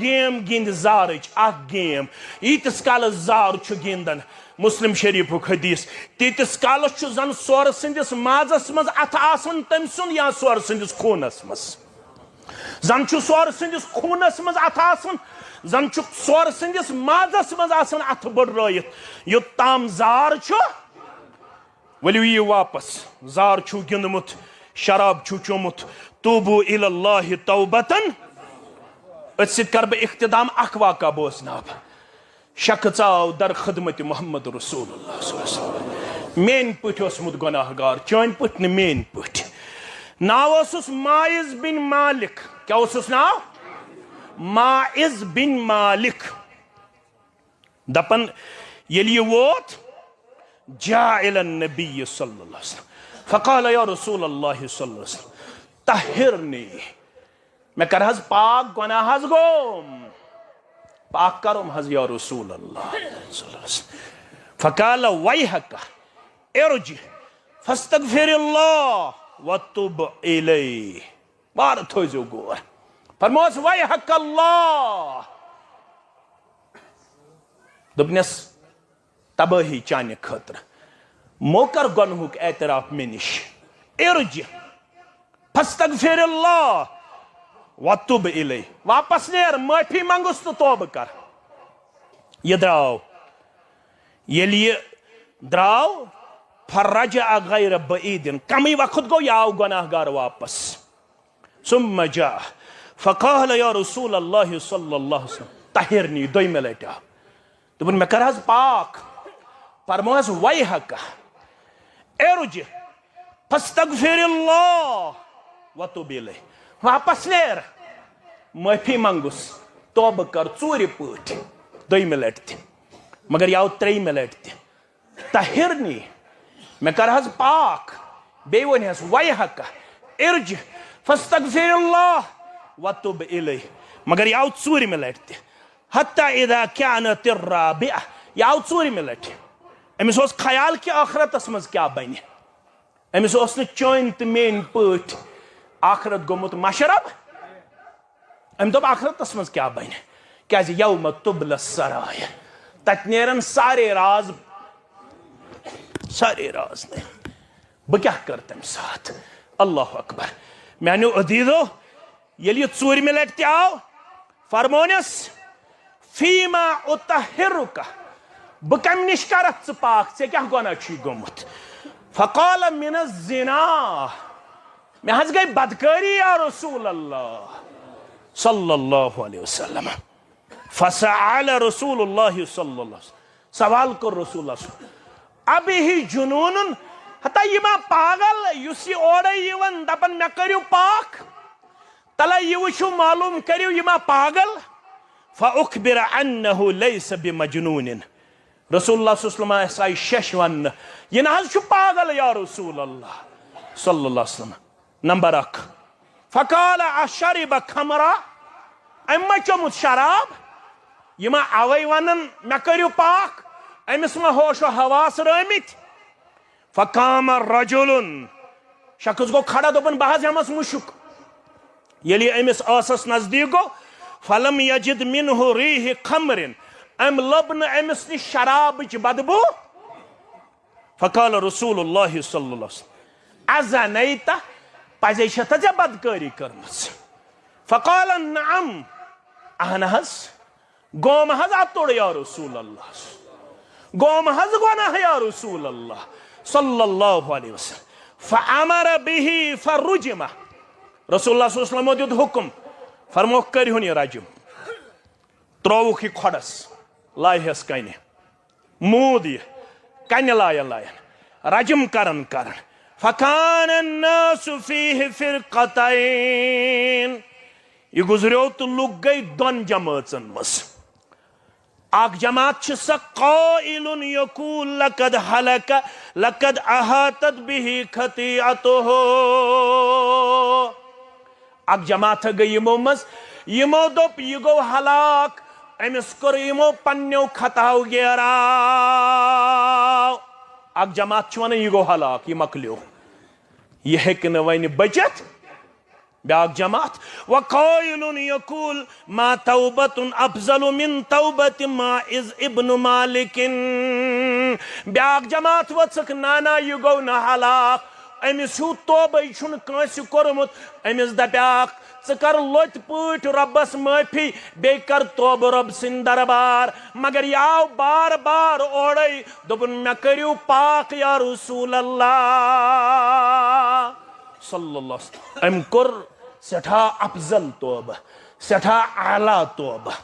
گیم گِنٛدِ زارٕچ، اکھ گیم، ییٖتِس کالس زار چھُ گِنٛدان، مسلم شریفُک حدیث، تیٖتِس کالس چھُ زن سورٕ سٕنٛدِس مازس منٛز اتھٕ آسان تٔمۍ سُنٛد یا سورٕ سٕنٛدِس خوٗنس منٛز۔ زن چھُ سورٕ سٕنٛدِس خوٗنس منٛز اتھٕ آسان، زن چھُ سورٕ سٕنٛدِس مازس منٛز آسان اتھٕ بٔڑرٲیِتھ۔ یوٚت تام زار چھُ، ؤلِو یِیِو واپس۔ زار چھُو گِنٛدمُت، شراب چھُو چوٚمُت۔ توبو الی اللہ توبتن۔ أتھۍ سۭتۍ کرٕ بہٕ اختتام، اکھ واقعہ بوزناو بہٕ۔ شخص آو در خدمت محمد رسول اللہ صلی اللہ علیہ وسلم۔ میٲنۍ پٲٹھۍ اوسمُت گۄناہ گار، چٲنۍ پٲٹھۍ نہٕ، میٲنۍ پٲٹھۍ۔ ناو اوسُس ماعز بن مالک۔ کیٛاہ اوسُس ناو؟ ماعز بن مالک۔ دپان، ییٚلہِ یہِ ووت، جاء الی النبی صلی اللہ علیہ وسلم فقال، یا رسول اللہ صلی اللہ علیہ وسلم، طہرنی، مےٚ کر حظ پاک، گۄناہ حظ گوٚوم، پاک کرُم حظ یا رسول اللہ صلی اللہ علیہ وسلم۔ فقال، ویحک، ارجع فاستغفر اللہ وتب الیہ۔ وارٕ تھٲوزیو غور۔ فرموس، ویحک اللہ۔ دوٚپنس، تبٲہی چانہِ خٲطرٕ۔ مو کر گۄنہُک اعتراف مےٚ نِش۔ ارجع فاستغفر اللہ وتب الیہ۔ واپس نیر، معٲفی منگُس تہٕ توبہٕ کر۔ یہِ درٛاو۔ ییٚلہِ یہِ درٛاو، فرجع غیر بعید، کمٕے وقت گوٚو، یہِ آو گۄناہ گار واپس۔ ثم جاء فقال، یا رسول اللہ صلی اللہ علیہ وسلم، طہرنی، دوٚیمہِ لٹہِ آو۔ دوٚپُن، مےٚ کر حظ پاک۔ فرموس، ویحک، ارجع فاستغفر اللہ وتب الیہ۔ واپس نیر، معٲفی منگُس، توبہٕ کر ژوٗرِ پٲٹھۍ، دوٚیمہِ لٹہِ تہِ۔ مگر یہِ آو ترٛیٚیمہِ لٹہِ تہِ۔ طہرنی، مےٚ کر حظ پاک۔ بیٚیہِ ووٚن حظ، ویحک، ارجع فاستغفر اللہ وتب الیہ۔ مگر یہِ آو ژوٗرمہِ لٹہِ تہِ۔ حتی اذا کانت الرابعہ، یہِ آو ژوٗرمہِ لٹہِ۔ أمِس اوس خیال کہِ ٲخرتس منٛز کیٛاہ بنہِ۔ أمِس اوس نہٕ چٲنۍ تہٕ میٲنۍ پٲٹھۍ ٲخرت گوٚمُت مشرب۔ أمۍ دوٚپ، ٲخرتس منٛز کیٛاہ بنہِ؟ کیٛازِ یوم تبلی السرائر، تتہِ نیرن سارے راز، سارے راز نیرن۔ بہٕ کیٛاہ کرٕ تمہِ ساتہٕ؟ اللہ اکبر۔ میانیو عزیزو، ییٚلہِ یہِ ژوٗرمہِ لٹہِ تہِ آو، فرمونس، فیما اطہرک، بہٕ کمہِ نِش کرتھ ژٕ پاک؟ ژےٚ کیٛاہ گۄناہ چھُے گوٚمُت؟ فقال، من الزنا، مےٚ حظ گٔے بدکٲری یا رسول اللہ صلی اللہ علیہ وسلم۔ فسأل رسول اللہ صلی اللہ علیہ وسلم، سوال کوٚر رسول اللہ صلی اللہ علیہ وسلم، ابہ جنون، ہتا یہِ ما پاگل یُس یہِ اورے یِوان دپان مےٚ کٔرِو پاک؟ تلے یہِ وٕچھِو، معلوم کٔرِو یہِ ما پاگل؟ فأخبر أنه ليس بمجنون۔ رسول اللہ صلی اللہ علیہ وسلم آسہِ شش وننہٕ، یہِ نہ حظ چھُ پاگل یا رسول اللہ صلی اللہ علیہ وسلم۔ نمبر اکھ، فقال أشرب خمرا، أمۍ ما چوٚمُت شراب؟ یہِ ما اوے ونان مےٚ کٔرِو پاک؟ أمِس ما ہوش و حواس رٲمٕتۍ؟ فقام رجل، شخص گوٚو کھڑا، دوٚپُن، بہٕ حظ ہٮ۪مس مُشُک۔ ییٚلہِ یہِ أمِس ٲسس نزدیٖک گوٚو، فلم یجد منہ ریح خمر، أمۍ لٔب نہٕ أمِس نِش شرابٕچ بدبو۔ فقال رسول اللہ صلی اللہ علیہ وسلم، ازنیت، پزے چھےٚ تہ ژےٚ بدکٲری کٔرمٕژ؟ فقال نعم، اہن حظ۔ گوم حظ اتُر یا رسول اللہ، گوم حظ گۄناہ یا رسول اللہ صلی اللہ علیہ وسلم۔ فامر به فرجم، رسول اللہ صلی اللہ علیہ وسلم دیُت حکم، فرموکھ کٔرِہُن یہِ رجم، ترٛووُکھ یہِ کھۄڈس، لایہس کنہِ، موٗد یہِ کنہِ لایان لایان، رجم کران کران۔ فکان الناس فیہ فرقتین، یہِ گُزریو تہٕ لُکھ گٔے دۄن جمٲژن منٛز۔ اکھ جماعت چھِ سۄ، قائل یقول لقد ہلک، لقد احاطت به خطیئتہ۔ اکھ جماعت گٔے یِمو منٛز، یِمو دوٚپ، یہِ گوٚو ہلاک، أمِس کوٚر یِمو پننیو خطاو گیراو۔ اکھ جماعت چھِ ونان، یہِ گوٚو ہلاک، یہِ مۄکلیو، یہِ ہیٚکہِ نہٕ وۄنۍ بٔچِتھ۔ بیاکھ جماعت، وقائل یقول ما توبة افضل من توبة ماعز ابن مالک۔ بیاکھ جماعت ؤژھٕکھ، نہ نہ، یہِ گوٚو نہٕ ہلاک، أمِس ہیوٗ توبَے چھُنہٕ کٲنٛسہِ کوٚرمُت۔ أمِس دَپیٛاکھ، ژٕ کر لۄتہِ پٲٹھۍ رۄبَس معٲفی، بیٚیہِ کر توبہٕ رۄب سٕنٛدِ دربار۔ مگر یہِ آو بار بار اورَے، دوٚپُن، مےٚ کٔرِو پاک یا رسول اللہ صلی اللہ علیہ وسلم۔ أمۍ کوٚر سٮ۪ٹھاہ افضل توبہٕ، سٮ۪ٹھاہ اعلیٰ توبہٕ۔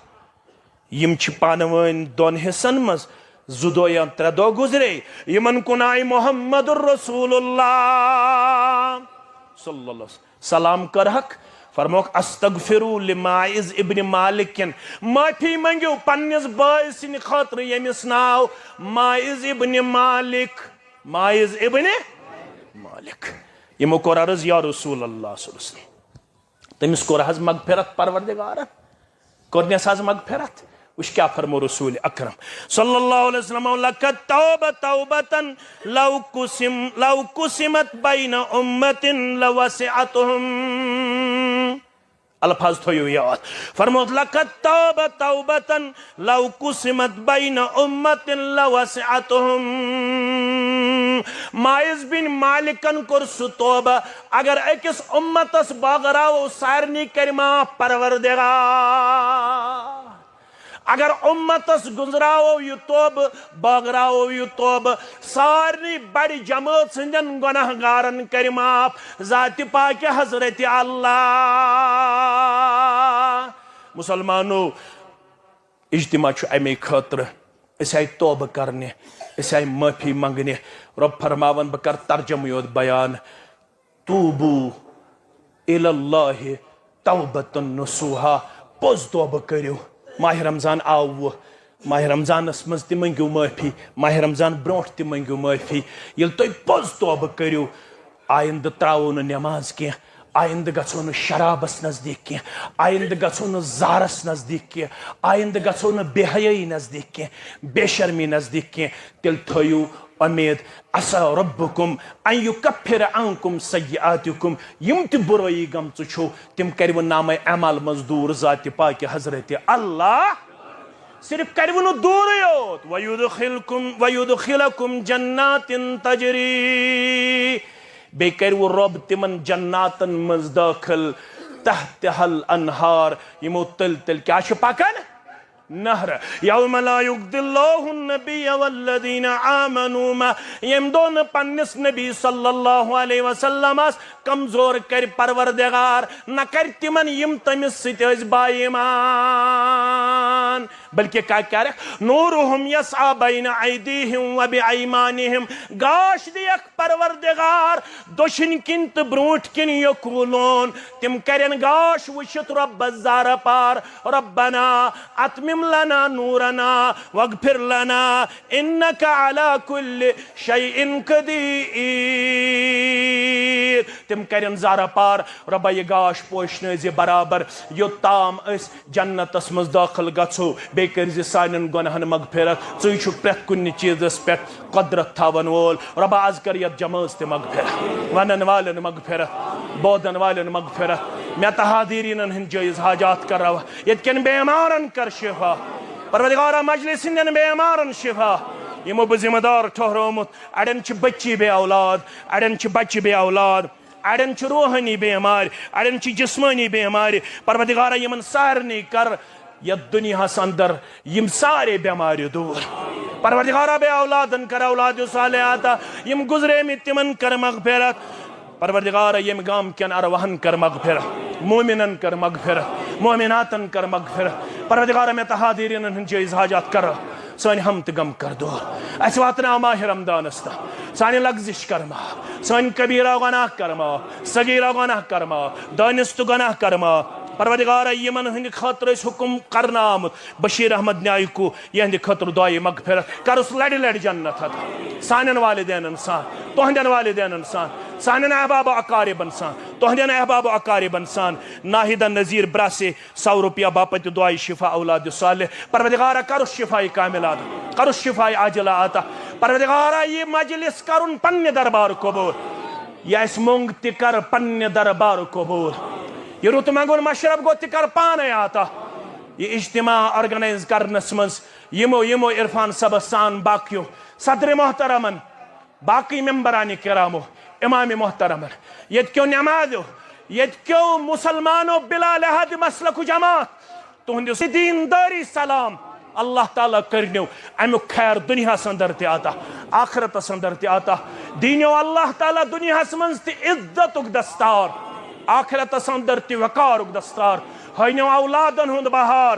یِم چھِ پانہٕ وٲنۍ دۄن حصن منٛز، زٕ دۄہ یا ترٛےٚ دۄہ گُزرے، یِمن کُن آیہِ محمد رسول اللہ صلی اللہ علیہ وسلم۔ سلام کٔرہکھ، فرموکھ، استغفروا لماعز ابن مالک، معٲفی منٛگِو پننِس بٲے سٕنٛدِ خٲطرٕ، ییٚمِس ناو ماعز ابن مالک، ماعز ابن مالک۔ یِمو کوٚر عرض، یا رسول اللہ صلی اللہ علیہ وسلم، تٔمِس کوٚر حظ مغفرت پروردگارن، کوٚرنس حظ مغفرت۔ وٕچھ کیٛاہ فرمو رسول اکرم صلی اللہ علیہ وسلم، لقد توب توبة لو قسم، لو قسمت بین امة لوسعتهم۔ الفاظ تھٲیِو یاد۔ فرمووُکھ، لقد توب توبة لو قسمت بین امة لوسعتهم۔ ماعز بن مالکن کوٚر سُہ توبہ، اگر أکِس امتس بٲگراوو، سارنٕے کرِ معاف پروردگار۔ اگر امتس گُنزراوو یہِ توبہٕ، بٲگراوو یہِ توبہٕ، سارنٕے بڑِ جمٲژ ہٕنٛدٮ۪ن گۄناہ گارن کرِ معاف ذاتِ پاکہِ حضرت اللہ۔ مسلمانو، اجتماع چھُ امے خٲطرٕ، أسۍ آیہِ توبہٕ کرنہِ، أسۍ آیہِ معٲفی منگنہِ۔ رۄب فرماوان، بہٕ کرٕ ترجمہٕ یوت بیان۔ توبوا الی اللہ توبۃ نصوحا، پوٚز توبہٕ کٔرِو۔ ماہِ رمضان آو وۄنۍ، ماہِ رمضانس منٛز تہِ مٔنگِو معٲفی، ماہِ رمضان برونٛٹھ تہِ مٔنگِو معٲفی۔ ییٚلہِ تُہۍ پوٚز توبہٕ کٔرِو، آیندٕ ترٛاوو نہٕ نٮ۪ماز کینٛہہ، آیندٕ گژھو نہٕ شرابس نزدیٖک کینٛہہ، آیندٕ گژھو نہٕ زارس نزدیٖک کینٛہہ، آیندٕ گژھو نہٕ بے حیٲیی نزدیٖک کینٛہہ، بے شرمی نزدیٖک کینٛہہ۔ تیٚلہِ تھٲیِو اُمید، عسیٰ ربکم ان یکفر عنکم سیئاتکم، یِم تہِ بُرٲیی گٔمژٕ چھو، تِم کَرِوٕ نامہ اعمال منٛز دوٗر ذاتِ پاکہِ حضرت اللہ۔ صرف کَرِوٕ نہٕ دوٗرٕے یوت، ویدخلکم، ویدخلکم جنات تجری، بیٚیہِ کَرِوٕ رۄب تِمن جناتن منٛز دٲخل، تحتها الانہار، یِمو تٔلۍ تٔلۍ کیٛاہ چھِ پکان؟ نہر۔ یوم لا یغنی اللہ النبی والذین آمنوا معہ، ییٚمہِ دۄہ نہٕ پننِس نبی صلی اللہ علیہ وسلمس کمزور کرِ پروردگار، نہ کرِ تِمن یِم تٔمِس سۭتۍ ٲسۍ با ایمان، بلکہ کیٛاہ کرکھ؟ نورہم یسعی بین ایدیہم و بایمانہم، گاش دِیکھ پروردگار دٔچھِنۍ کِنۍ تہٕ برونٛٹھ کِنۍ۔ یقولون، تِم کرن گاش وٕچھِتھ رۄبس زارٕ پار، ربنا اتمم لنا نورنا واغفر لنا انک علی کل شیء قدیر۔ تِم کرن زارٕ پار، رۄبا یہِ گاش پوشنٲوزِ برابر، یوٚتام أسۍ جنتس منٛز دٲخل گژھو، بیٚیہِ کٔرۍ زِ سانٮ۪ن گۄناہن مغفرت۔ ژٕے چھُکھ پرٛٮ۪تھ کُنہِ چیٖزس پٮ۪ٹھ قۄدرت تھاون وول۔ رۄبا، از کر یتھ جمٲژ تہِ مغفرت، ونن والٮ۪ن مغفرت، بوزن والٮ۪ن مغفرت، مےٚ تہٕ حاضریٖنن ہٕنٛدۍ جٲیز حاجات کر روا، ییٚتہِ کٮ۪ن بیمارن کر شفا۔ پروردگارا، مجلس ہٕنٛدٮ۪ن بیمارن شفا، یِمو بہٕ ذمہٕ دار ٹھہرومُت۔ اڑٮ۪ن چھِ بچی بے اولاد، اڑٮ۪ن چھِ بچہِ بے اولاد، اڑٮ۪ن چھِ روحٲنی بیمارِ، اڑٮ۪ن چھِ جسمٲنی بیمارِ۔ پروردگارا، یِمن سارنٕے کر یتھ دُنیاہس اندر یِم سارے بیمارِ دوٗر۔ پروردگارا، بے اولادن کر اولاد صالح عطا، یِم گُزریمٕتۍ تِمن کر مغفرت۔ پروردگارا، ییٚمہِ گام کٮ۪ن ارواحن کر مغفرت، مومنن کر مغفرت، مومناتن کر مغفرت۔ پروردگارا، مےٚ تہٕ حاضریٖنن ہٕنٛدۍ جٲیز حاجات کر سٲنۍ ہم تہٕ غم کر دوٗر۔ اسہِ واتناو ماہِ رمضانس تام۔ سانہِ لغزش کر معاف، سٲنۍ کبیرہ گۄناہ کر معاف، صغیرہ گۄناہ کر معاف، دٲنِستہٕ گۄناہ کر معاف۔ پروردگارا، یِمن ہٕنٛدِ خٲطرٕ أسۍ حُکم کرنہٕ آمُت، بشیر احمد نیایکو، یِہنٛدِ خٲطرٕ دعایہِ مغفرت کرُس لڑِ لڑِ جنت عطا۔ سانٮ۪ن والدینن سان، تُہنٛدٮ۪ن والدینن سان، سانٮ۪ن احباب و اقاربن سان، تُہنٛدٮ۪ن احباب و اقاربن سان، ناہدہ نذیر براسے، سو رۄپیہ باپتھ تہِ دعایہِ شفا اولاد صالح۔ پروردگارا، کرُس شفایہِ کاملہ عطا، کرُس شفایہِ عاجلہ عطا۔ پروردگارا، یہِ مجلس کرُن پننہِ دربار قبول۔ یہِ اسہِ موٚنگ تہِ کر پننہِ دربار قبول۔ یہِ رُت منگُن مشرب گوٚو تہِ کر پانے عطا۔ یہِ اجتماع organize کرنس منٛز یِمو، یِمو عرفان صٲبس سان باقیو صدر محترمن، باقی ممبران کرامو، امام محترمن، ییٚتہِ کیو نمازیو، ییٚتہِ کیو مسلمانو بلا لحاظ مسلک و جماعت، تُہنٛدِس دیندٲری سلام۔ اللہ تعالیٰ کٔرنیو امیُک خیر دُنیاہس اندر تہِ عطا، آخرتس اندر تہِ عطا۔ دیٖنیو اللہ تعالیٰ دُنیاہس منٛز تہِ عزتُک دستار، آخرتس اندر تہِ وقارُک دستار۔ ہٲینیو اولادن ہُنٛد بہار،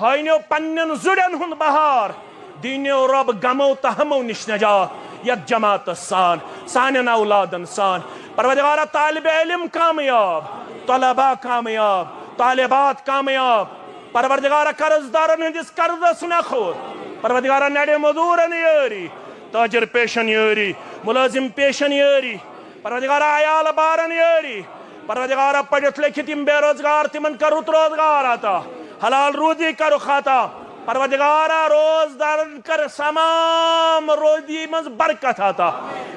ہٲینیو پننٮ۪ن زُرٮ۪ن ہُنٛد بہار۔ دیٖنیو رۄب غمو تہٕ ہمو نِش نجات، یتھ جماعتس سان، سانٮ۪ن اولادن سان۔ پروردگارا، طالب علم کامیاب، طلباء کامیاب، طالبات کامیاب۔ پروردگارا، قرض دارن ہٕنٛدِس قرضس نکھوت۔ پروردگارا، نڑِ مزورن یٲری، تاجر پیشن یٲری، ملازم پیشن یٲری۔ پروردگارا، عیال بارن یٲری۔ پروردگارا، پٔرِتھ لیکھِتھ یِم بے روزگار، تِمن کر رُت روزگار عطا، حلال روزی کرُکھ عطا۔ پروردگارا، روزدارن کر تمام روزی منٛز برکت عطا۔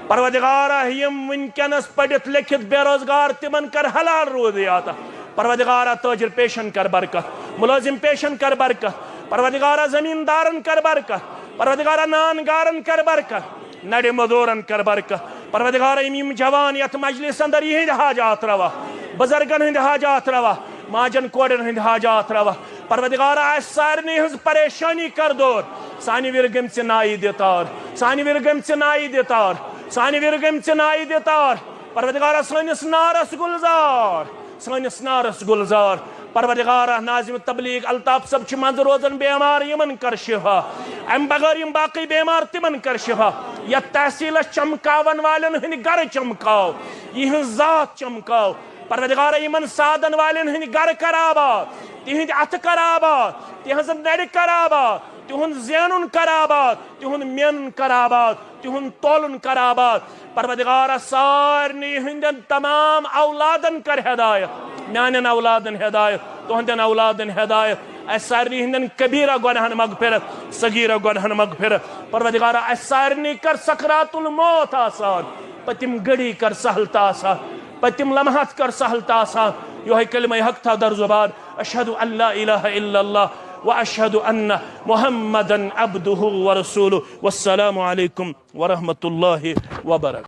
پروردگارا، یِم وٕنکیٚنس پٔرِتھ لیکھِتھ بے روزگار، تِمن کر حلال روزی عطا۔ پروردگارا، تاجر پیشن کر برکت، ملازم پیشن کر برکت۔ پروردگارا، زمیٖندارن کر برکت۔ پروردگارا، نان گارن کر برکت، نڑِ مزورن کر برکت۔ پروردگارا، یِم، یِم جوان یتھ مجلس اندر، یِہنٛدۍ حاجات روا، بزرگن ہٕنٛدۍ حاجات روا، ماجن کورٮ۪ن ہٕنٛدۍ حاجات روا۔ پروردگارا، اسہِ سارنٕے ہٕنٛز پریشٲنی کر دور۔ سانہِ وِرِ گٔمژِ نایہِ دِ تار، سانہِ وِرِ گٔمژِ نایہِ دِ تار، سانہِ وِرِ گٔمژِ نایہِ دِ تار۔ پروردگارا، سٲنِس نارس گُلزار، سٲنِس نارس گُلزار۔ پروردگارا، ناظم تبلیغ الطاف صٲب چھِ منٛزٕ روزان بیمار، یِمن کر شفا۔ امہِ بغٲر یِم باقٕے بیمار، تِمن کر شفا۔ یتھ تحصیلس چمکاون والٮ۪ن ہٕنٛدۍ گرٕ چمکاو، یِہٕنٛز ذات چمکاو۔ پروردگارا، یِمن سادن والٮ۪ن ہٕنٛدۍ گرٕ کر آباد، تِہنٛدۍ اتھٕ کر آباد، تِہنٛزٕ نرِ کر آباد، تِہُنٛد زینُن کر آباد، تِہُنٛد مینُن کر آباد، تِہُنٛد تولُن کر آباد۔ پروردگارا، سارنٕے ہٕنٛدٮ۪ن تمام اولادن کر ہدایت، میانٮ۪ن اولادن ہدایت، تُہنٛدٮ۪ن اولادن ہدایت، اسہِ سارنٕے ہٕنٛدٮ۪ن کبیرہ گۄناہن مغفرت، صغیرہ گۄناہن مغفرت۔ پروردگارا، اسہِ سارنٕے کر سکرات الموت آسان، پٔتِم گھڑی کر سہل تہٕ آسان، پٔتِم لمحات کر سہل تہٕ آسان۔ یِہوٚے کلمہ حق تھاو در زبان، اشہد ان لا الہ الا اللہ و اشہد ان محمدا عبدہ و رسولہ۔ والسلام علیکم ورحمۃ اللہ وبرکاتہ۔